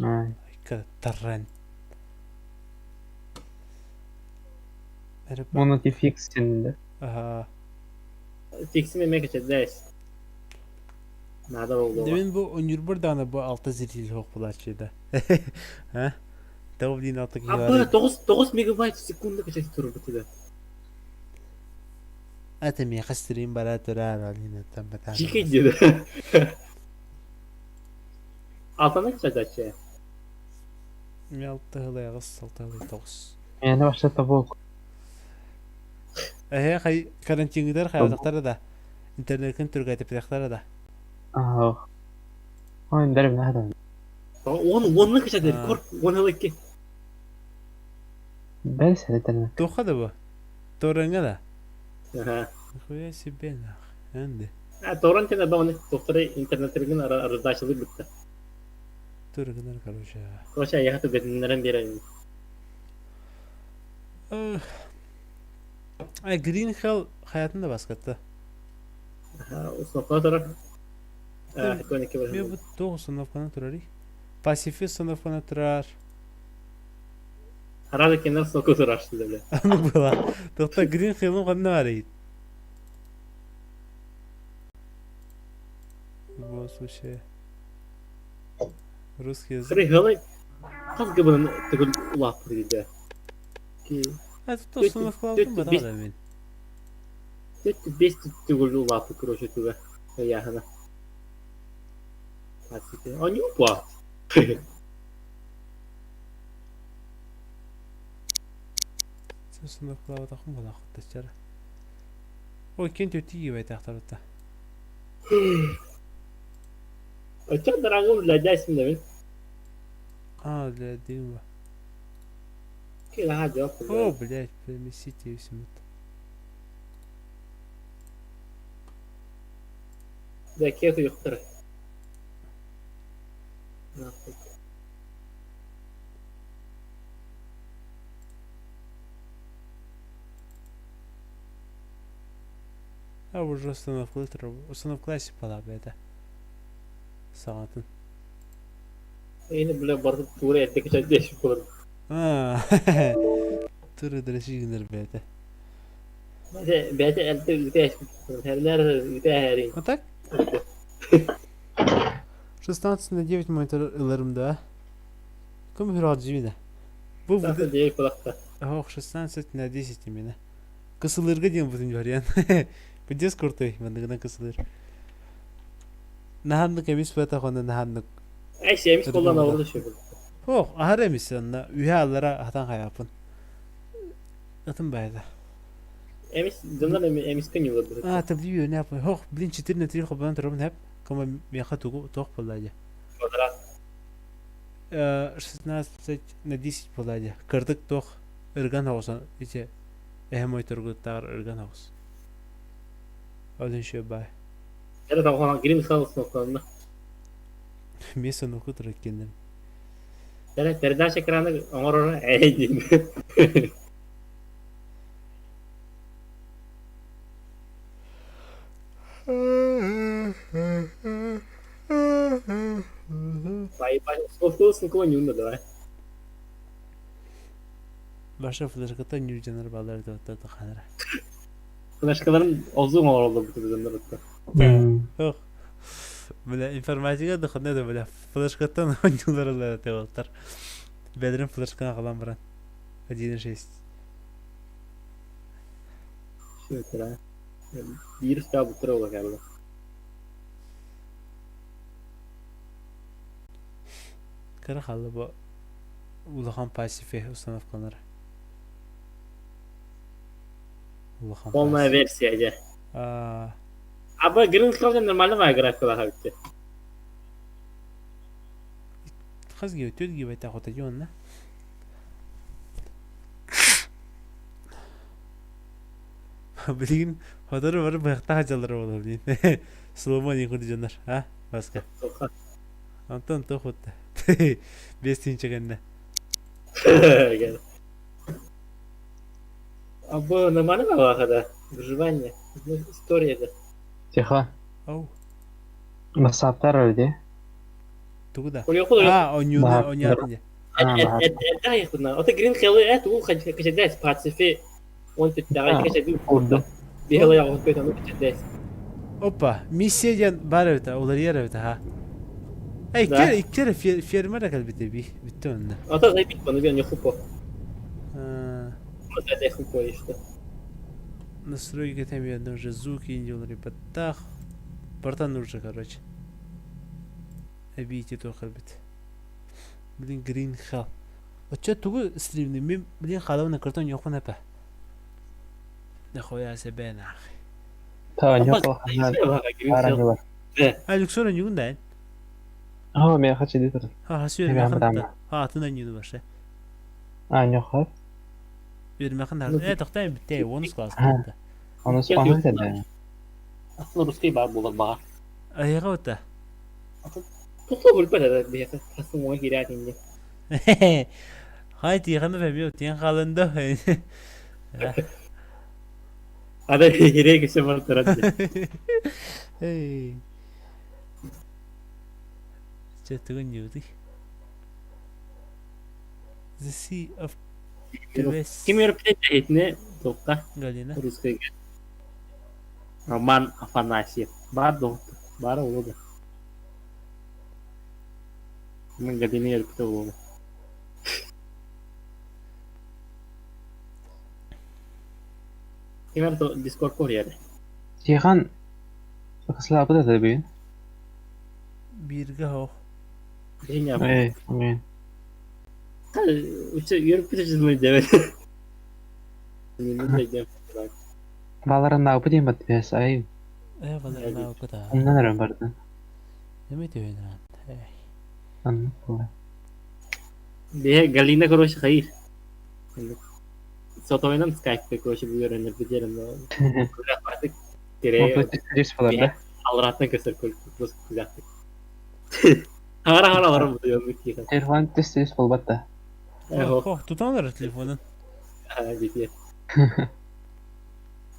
Айка торрент. Оны ти фиксин Аха. Фиксин эмиэ кэчэдээс. Наада буолуоҕа. Дэмин бу унюрбар даҕаны бу алта зритель суох буолааччы да. А? Тоҕо блин алта киһи Аппы баар. 9 9 мегабайт в секунду кэчэт турбут да. Это миэхэ стрим бара турар, Алина там батан. Дикий диэн. Алтана кэчэдээччи. Ми алта хылай аҕыс, алта хылай тоҕус. Миэнэ вообще тобук. Эһэ хай карантингыдар хайатахтара да. Интернеткин түргэтиппэтэхтэрэ да. Аа. Ой, дәрбин хатан. Он онны кэчэдэр кор он хылыкки. Бэл сэрэтэн. Туохха да бу? Торренҥа да? Аха. Нихуя себе нах. Энди. А торрент тена ба оны тохторы интернеттерин раздачылы битте. Тургунар короче. Короче, я хатып бетиннерен берейин. А Green Hell хаятын да баскатта. Установкана турар. Мен бу тоҕус установканы турар. Пасифист установканы турар. Харада кенер установка турар бля. Аны была. Тохта Green Hell'ын ханна бар ит. В любом случае. Русский язык. Хры хылы хас гыбын төгүл улааппыт диде. А тут установка алдым ба да мен. Бес төгүл улааппыт короче туга. Яхана. Они упа. Установкалаабатахпын буолаахыттаччара. Ой, кин төтти гибайтаахтарытта. Оччо дорогу для дясин да А, для дыма. Кила жок. О, блядь, переместите всем это. Да кеху юктар. А уже установка установка пала это. Саатын. Эни бля барды тура этте кече деш болор. А. Тура дреши гыныр бәте. Бәте әлте үтә хәрләр үтә хәрин. А так? 16 на 9 монитор ыларым да. Кым хөрәт Бу Ох, 16 на 10 именно. Кысылырга диэн бутун вариант. Пиздец крутой, мандыгынан кысылыр. Наһаннык эмис бата хонна наһаннык. Ай семис коллана орду шөбү. Ох, ахар эмис онна үһэ аллара хатан хайапын. Атын байда. Эмис доннар эмис күн юлар. А, W не апы. Ох, блин, 4 на 3 хобан турабын хеп. Кама меха тугу тох болладя. Квадрат. 16 на 10 болладя. Кырдык тох ырган оғысан. Ите эһэ мой тургуттаар ырган оҕус. Один шөй бай. Это там хона Green Hell установкаланна. Место нуху тураккеннен. Тере передача экраны оҥорор эй диэн. Ебать, наклонил, давай. Баша флешката ньүдьэнэр балар да таханара. Флешкаларын озун оҥороллор бу дьоннор отто. Ох. Бля, информатика дыхына да бля, флешкаттан оонньуулар теолтар. Бэдрин флешканы аҕалан баран. 1.6. Все, Биир устаа буттара ола кэллэ. Кыра хаалла бу улахан пассив установкалар. Улахан Полная версия дьэ. А Аба Green Hell нормально ма графикалаха бүтте. Хас гига, 4 гигабайт охота дьонна. Билигин хотору бары быһахтаах дьаллар буолар билигин. Сломо диэн курдук дьоннор, а, Баска. Онтон туох утта. 5000 кэннэ. Абы нормально была да? Выживание. История да. Тихо. Оу. Басаптар öyle. Тугу да? А, онюна, онятын. Это Ото Green Hell это уу качадес пацифи он питтага качаду. Курду. Бихела я он питану качадес. Опа, миссия диэн баар эбит, уларыйар эбит, аха. Эй, икки икки эрэ фермер кэлбитэ би, бүттэ онно. Ото заебить пану бен не хупо. Это хупо и что. Настройки там я уже звуки не делали баттах. Бартан уже, короче. Эбиити туох кэлбит. Блин, Green Hell. Оччо тугу стримни мин блин хаалабын кыртан йохун эпэ. Нахуя себе нахуй. Та ньокол ханна. А Люксор ньюгун да. Аа, мен хочу дитер. Ха, сүйер Ха, атын ньюну башы. А, ньохот. Үөрмэхэн э тохтой бүттэй 10 класс. Оны спамы деді. Аслы русский бар болар бага. Айга ота. Тутла бүлбәт әдә биясе. Аслы моңа кирәк инде. Хай тиһаны фәмио тиен халында. Ада кирәк кеше бар тора. Эй. Че түгін юды. The Sea of Ким өрпүтэ тоққа Галина. Русскайга. Роман Афанасьев. Бар доқты. Бар олды. Мен Галина өрпүтэ олды. Ким өрпүтэ Дискорд корьяды. Тихан Кысла да бүгін. Бирге хоқ. Эй, мен. Уча өрпүтэ жазмай деп. Баларын науы дейм бат бес ай. Э, баларын науы да. Ондан өрөн барды. Неме түйін ран. Анны була. Бе Галина короче хайыр. Сотовайнан скайпте короче бу өрөнөр бу жерин. Күләк Керек. Алратны көсөр көл просто күләк. Хара хара бар бу жөн тиген. Телефон тез тез болбат да. Ох, туталар телефонун. А, бит.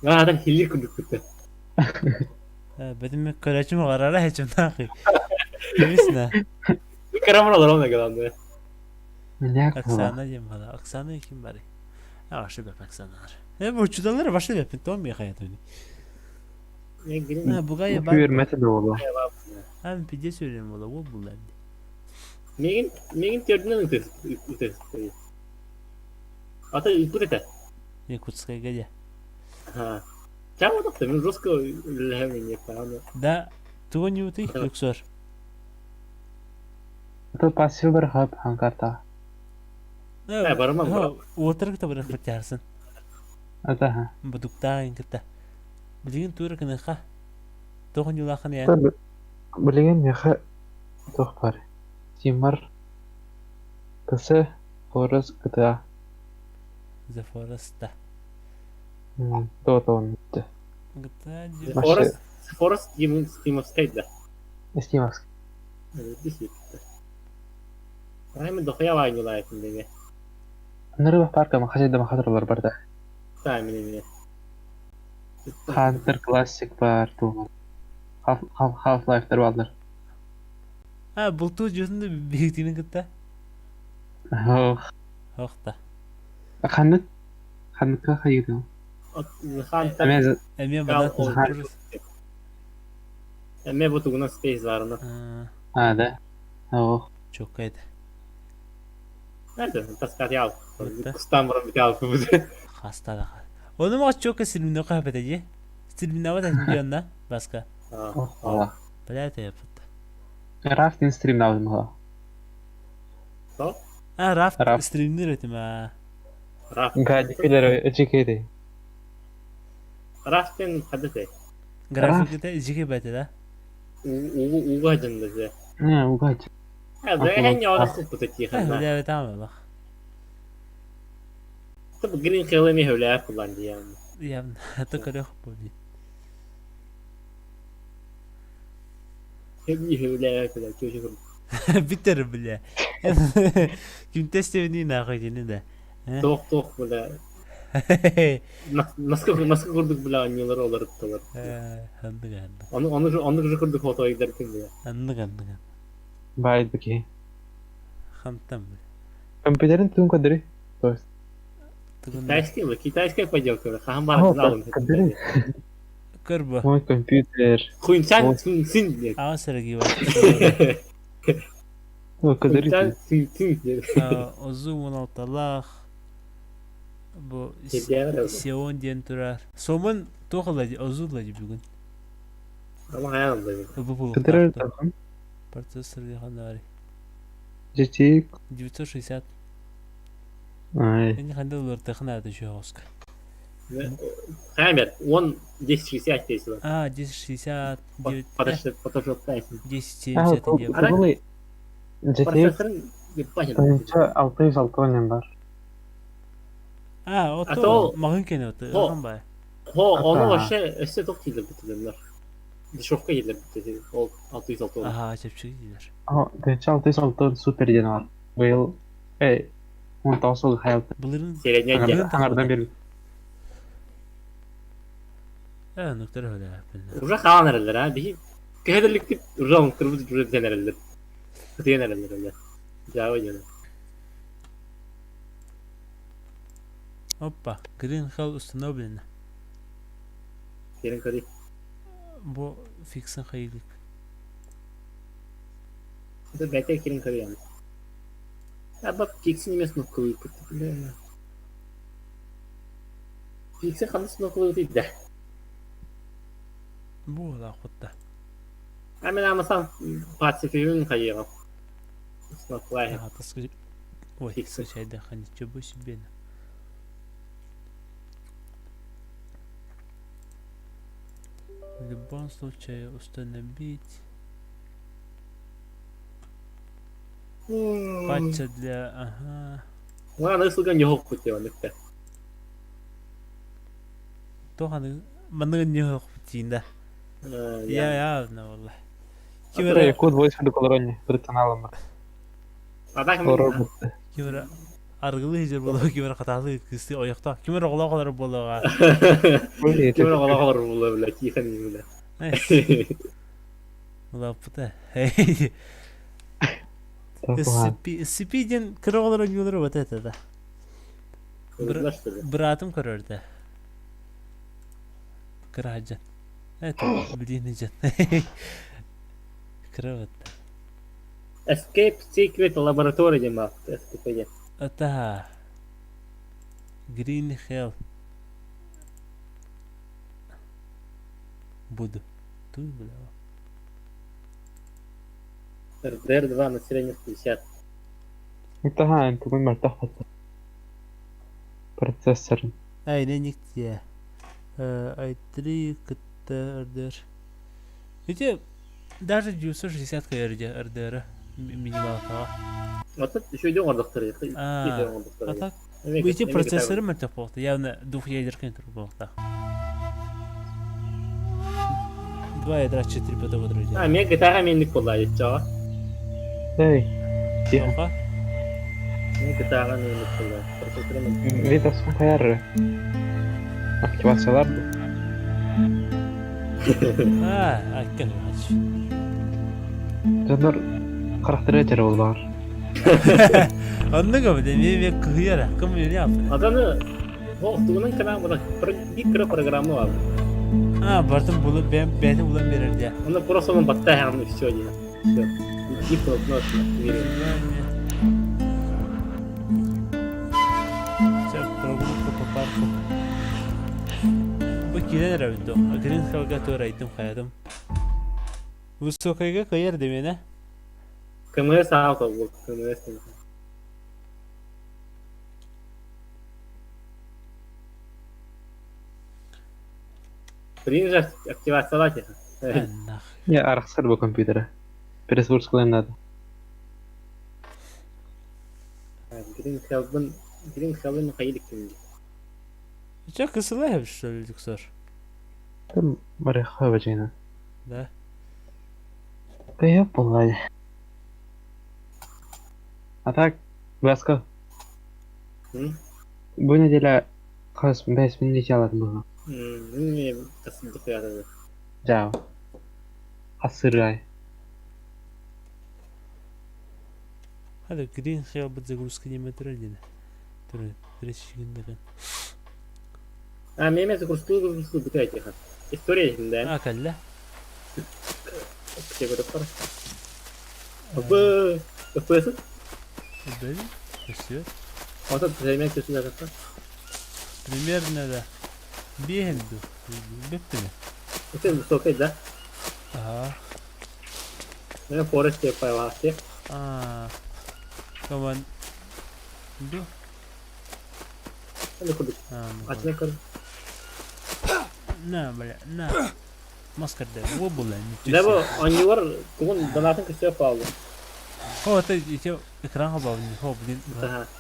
Адам хилли күндүк күттө. Бедим көрөчүм карара хечим нахи. Эмесне. Карамар алар оны главное. Оксана дем бала. Оксана ким бар? А, башы беп Оксаналар. Э, бу чудалар башы беп, том ми хаят уни. Ha, бугая бар. Күрмәте дә була. Һәм пиде сөйләм була, ул була. Мегин, мегин төрдүнөн үтөс, үтөс. Ата үтөт. Якутская гадя. Ха. Чао, доктор, мен русского не понял. Да, туго не утых, Люксор. Это пассив бар хап ханкарта. Э, барман. Отырып та бір бітәрсін. Это ха. Будукта инкта. Билген тура кыныха. Тоғын юлахан я. Билген меха тох бар. Тимур КС Forest GTA. The Forest да. То то он. GTA The Forest, Forest Стимовскай да. Стимовский. Раймен дохуя вайну лайкын деме. Ныры парка махасида махатырлар бар да. Та мине мине. Hunter Classic бар тума. Half-Life'тар барлар. А, бултуу дьүһүн биһиктини кытта. Ох. Ох да. Ханнык ханныкка хайыытын? Хантан Эмиэ манан Эмиэ бу тугунан space баарына. А, да. Ох. Чокка это. Это таскатял. Кустан баран бүтэ алпыбыт. Хаста да. Оны мага чокка силмине кахапета же. Силмине бата диonna баска. Блядь, я пытта. Рафтин стримнабын ха. А, Рафт стримнер этим а. Рафт. Гадикелер эчекеде. Рафтин хадате. Графиките жиге бәте да. Уга жынды. Не, уга. Да, не орас купыта тихо. Бля, там алах. Тып Green Hell эми хөлää кулан диям. Явно, это көрөх були. Хеми хөлää кулан чөчө. Битер бля. Ким тестевни нахуй дени да. Тох тох бля. Наска наска курдук бля аннылар олар талар. Ханды ханды. Оны оны оны курдук фото идер ким бля. Анны ханды. Байдыки. Хантам бля. Компьютерин тун кадри. То есть. Китайский бля, китайская поделка. Хахан бар алын. Кырба. Мой компьютер. Хуинцан цин цин. А сергей. О, кадри. Цин цин. Озу 16-лах. Бу Сион диэн турар. Сомун туох озу лади бүгүн. Ама хаян да. Бу Кадри. Процессор дихандари. GTX 960. Ай. Эни ханда улар тахна да жоска. Хаммер, он 1060 дейсің. А, 1060. Photoshop 1070 деп. GTX 606 нем бар. А, ото мағын кене оты. Хан бай. Хо, оны вообще өсө ток килер битилер. Дешевка келер битти. Ол 606. Аха, чепчик дилер. О, 606 супер ден бар. Быйыл эй, 19 жыл хаялты. Былырын Середняк. Аңардан бери. Э, нуктар хөлө. Уже хаан эрелер, а? Бихи кehedерlik дип уже оңтырбыз уже ден эрелер. Ден эрелер эле. Жабы жана. Опа, Green Hell установлено. Керин көрей. Бу фиксын хайылык. Это бәтә керин көрей аны. А бап фиксын емес кнопка бля. Фиксын қандай кнопка дейді? Бу да хотта. А мен амасан пацифигин хайыгам. Кнопка. Ага, таскы. Ой, скачай да, ничего себе. В любом случае установить патча для... Ага. Ладно, ысылган yok бу деп аныкта. Тоханы маныгын не yok тиинда. Я явно валла. Кимера код 8 колорони персоналом. А так Кимера аргылы хижер болоо кимера каталы кысты оякта. Кимера огола болоо. Кимера огола болоо бля, тихо не бля. Лапыта. SCP SCP ден кыроголор оңолор вот это да. Братым көрөрдө. Кыраджан. Это блин жан. Кыра Escape Secret Laboratory дем бар. SCP. Это Green Hell. Буду. Тут, бля. RDR2 население 50. Интаха, انت مرتاح процессор. Ай, не нигде. i3 кт RDR. Видите, даже 960 RDR, RDR минималка. Вот это еще идем ордоктор. А так, эти процессоры мертв болду. Явно двухъядерный тур болду. Два ядра, четыре потока, друзья. А, мен GTA менник болду айтча. Эй. Тихо. Мен GTA менник болду. Процессоры мен. Витас хайар. Активациялар. А, аккан. Жандар. Харахтара этэр ол баар. Оннук эбит, эмиэ эмиэ кыһыйар, кым үйэни аппыт. Аданы ол тугунан кына була биир кыра программа бар. А, бартын булып, бэйэм бэйэтин булан берер дия. Оны просто onun батта хам все дия. Все. Иди кнопку Все, прогулка по парку. Бу киирэн эрэбит дуо? Грин Хелга туорайдым хайадым. Высокайга кыйар дэмиэнэ. КМС аал бу КМС. Принжа активациялаать Я арахсар бу компьютера. Пересборскалыан наада. Грин Хелбын Грин Хелбын хайылык кимди. Чэ, кысылай что ли, Люксор? Там барыха бачайна. Да. Да я буолла. А так, Васко. Бу неделя хас бэс мин дьалатын буолла. Не Дьаа. Хас сырай. Hadi Green Hell загрузка не метр Түрі, түрі А, меме загрузку загрузку бүтәйтиха. История иһинде. А, кэллэ. Кете көрөп бар. Бы, FPS. Бэл, все. Ото займет көсүн жатат. Примерно да. Биэһин ду. Бүттүмэ. Это высокий, да? Ага. Мен Forest деп байласты. А. Коман. Ду. Аны курдук. Ачына көр. На, бля, на. Маскарда, во була. Да бу аньюар тугун донатын көсөп калды. О, это ити экран хабав, хо, блин,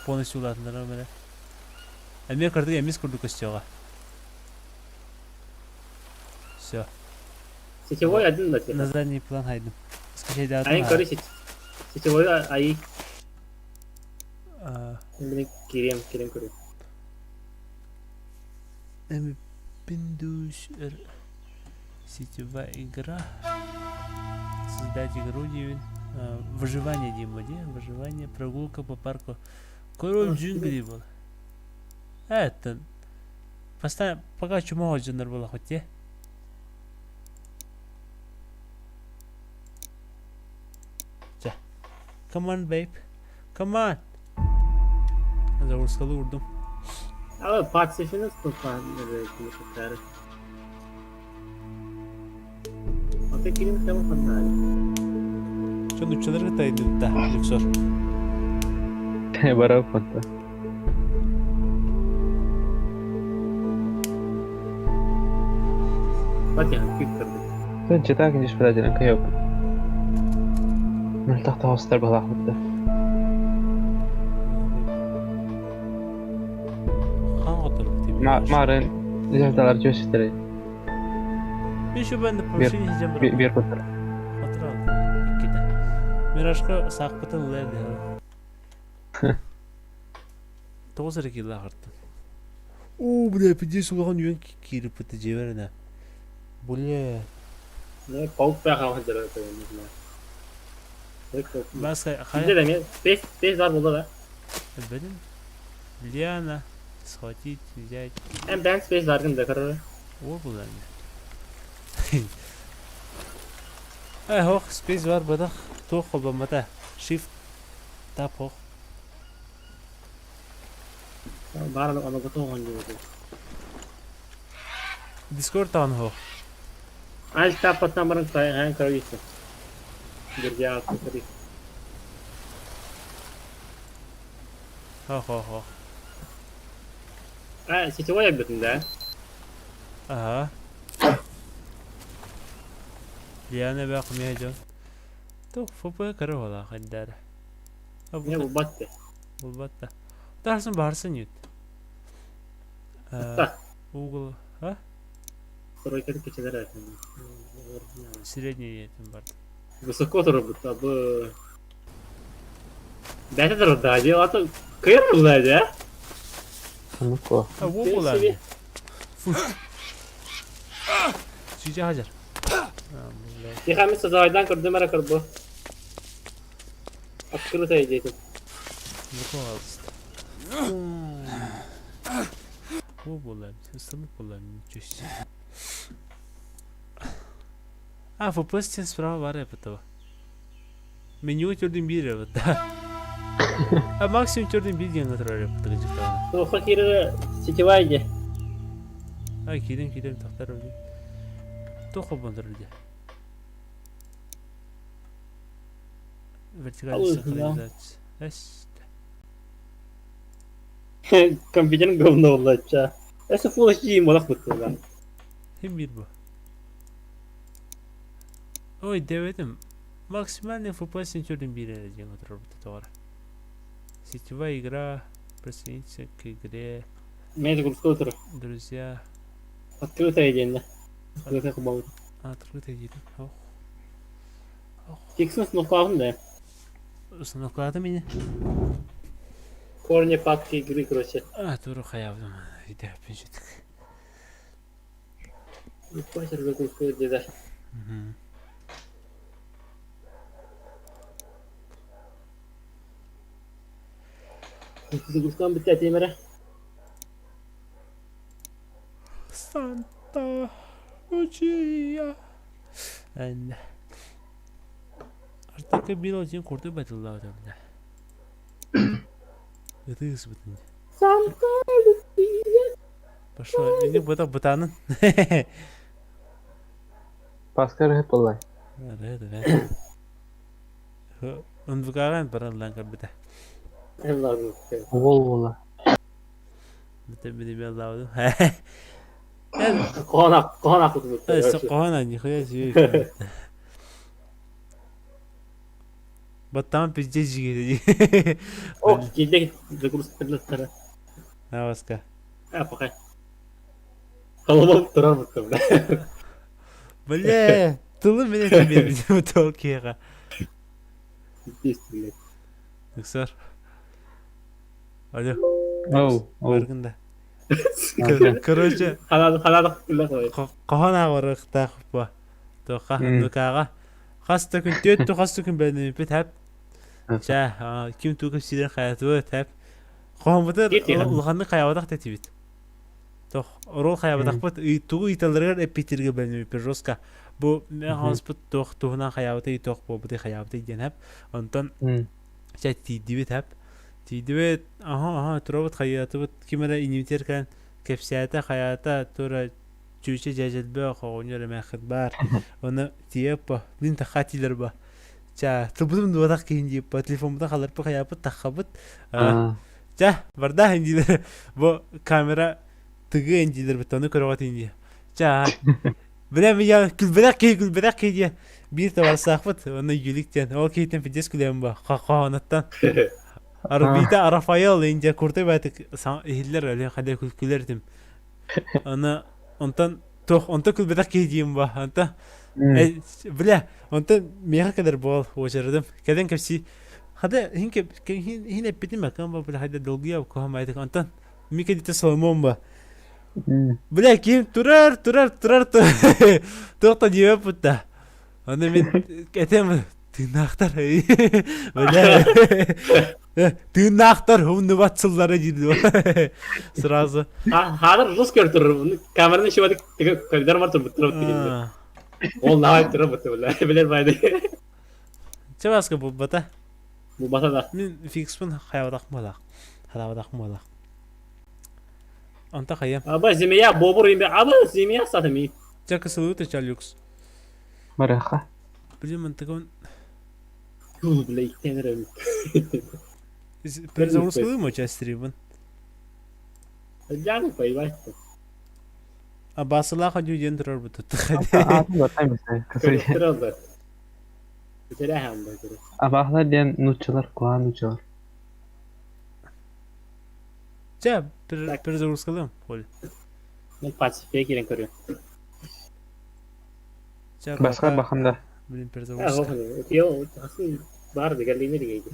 полностью улатындар бля. Эмиэ кырдык эмис курдук көстүөҕэ. Все. Сетевой один да На задний план хайдым. Скачай да. Айн көрү сетевой ай. Блин, кирем, кирем көрү. Эми Windows R. Сетевая игра. Создать игру диэн. Выживание дима, де? Выживание, прогулка по парку. Король джунглей был. Это. Поставь, пока чума дьоннор буола хоть те. Чэ. Come on, babe. Come on. Загрузкалы урдум. Ала пацифинес тупан это Ата кирим тема фантазия. Чон учалар кытайдыбыт да, Люксор. Барап фанта. Батя, киттер. Тон читак ниш подателен кайоп. Мөлтөх тоҕустар балаахмытта. Хаан хотор Марын дьахталар чөсүтэрэй. Мен şu бэнде повышение сидем Биэр куттар. Хотор иккитэ. Миражка саахпытын ылар дии. Тоҕус эрэ киилэ аһартын. Оо, бля, пиздец улахан үөн киириппит дьиэбэр Бля. Не, паук баха хадыр это, не знаю. Баска, хайа. Де Спейс, спейс бар болды да. Блин. Лиана. Схватить, взять. Эм бән спейс баргын да көрөр. О, булар. Эй, хох, спейс бар бадах. Туох холбоммата. Shift тап хох. Бар аны готов диyor. Discord таан хох. Alt tab патна баран хан көрөйсү. Бирге алып көрөй. Хох, хох, хох. А, сетевой бүтүн да. Ага. Лиана бак мия дьон. Туох ФП көрө буолаа хайдара. Не булбатты. Булбатта. Тарсын барсын ют. Та. Угол, а? Стройка кечелер. Средний этим бар. Высоко турбут, абы. Бәтә тур да, дел аты кыйр булды да. Ну-ка. А, во була. Фу. Сүйже хажар. Тихамис сазайдан көрдүм ара көрбү. Открытая диэтим. Пожалуйста. Бу буолан, сымык буолан ничего себе. А, FPS диэн справа баар эбит Меню төрдүн биир эбит да. А максимум төрдүн биир диэн турар эбит кыдьыктаҕына. Туохха киирэрэ сетевая дии. А, киирэн киирэн тахтар өлүү. Туох холбон турар дии. Вертикальная синхронизация. Эс. Компьютер говно буоллачча. Эсэ Full HD молох быттыла. Хим бир бу. Ой, дэбэтим. Максимальный FPS сенсордун биир эрэ диэн отырор тоҕор. Сетевая игра, присоединиться к игре. Мен загрузка отырор. Друзья. Открытая диэн да. Открытая кубабыт. Открытая диэн. Ох. Тиксин установкалаахын да. Установкалаата мини. Корни папки игры, короче. А, туру хаябдым. Идэппин сүтүк. Пахер загрузка диэдэ. Загрузкан бүттэ этиэмэрэ. Санта Лучия. And Артака бил один курты батыллаабыта бля. Ытыыс бытын. Санта Лучия. Пошел, ini быта бытанын. Паскар рыһыт буоллай. Рыһыт бэ. Унбукаҕан баран лан көрбүтэ. Уол буола. Бүтэ билибе лаудum. Куһаҕан куһаҕан аахпытым. Куһаҕан нихуя себе. Баттаан пиздец жигири. О, киирдэ загрузка Наваска. А, пока. Холобом турар быттым. Бля, тылы мен этим бербитим толкеға. Пиздец, блядь. Нуксар. Алло. Оу, оу. Баргында. Короче, Ханаадах күллэ қой. Кохон ааҕарыахтаах бу. Туохха нукааҕа хас да күн түөрт хас да күн бэлэмнэммиппит хэп. Чэ, ким тугу кэпсиирин хайатыбыт хэп. Хоһоммутугар улаханнык хайаабатах да этибит. Тох оруол хайаабатахпыт тугу ыйыталларыгар эппиттииргэ бэлэмнэммиппит жестко. Бу мен хаҥаспыт туох туһунан хайаабытый туох буолбутуй хайаабытый диэн хэп. Онтон чэ тиийдибит хэп. Тиийдибит, аха аха турабыт хайаатыбыт ким эрэ инибитигэр кэлэн кэпсээтэ хайаата тура чүүчэ дьээдьэлбэ хоҕунньор эмээххит баар уонна тиийэппа мин тахха тиилэр ба ча тылбытын дуотах киһин дииппа телефоммутун халарпы хайааппыт таххабыт ча бардаах индиилэр бу камера тыгы индиилэр бит ону көрөҕөт индия ча бля я күлбэтэх киһи күлбэтэх киһи диye биир табарсаахпыт уонна юлик диэн ол киһиттэн пиздец күлэм ба хоһоонуттан Арбита Рафаэл Индия куртай баатык иһиллэр өлө хада күлэр этим. Аны онтон туох онтон күлбэтэх киһи диим ба. Онтон бля онтон миэхэ кэлэр буол уочарадым. Кэлэн кэпсии хада хин хин эппитим акам ба бля хайда долгуя куһам айтык онтон мика дите Соломон ба. Бля ким турар турар турар туох та диэбэппит да. Аны мин этем тыыннаахтар бля тыыннаахтар умнубат сыллара диир сразу Хаадыр рус көр турur. Камераны еще когда бар турбут турбут Ол навай турбут бля. Билер байды. Чабаска булбата. Булбата да. Мин фикспын хаябатах мулах. Халабатах мулах. Онта хайам. Аба змея бобур имбе. Аба змея сатами. Чака салюта чалюкс. Барыха. Блин, мантыгын Бля, иктен Перезагрузкалыма часть стримын. Жаны поебать. А басылаха дүйден турар бутут. Абаһалар диэн нууччалар, куһаҕан нууччалар. Чэ, перезагрузкалыам, Оля. Мен пацифия кирен көрүө. Баска бахан да. Блин, перезагрузка. Бар дегерлине дегейди.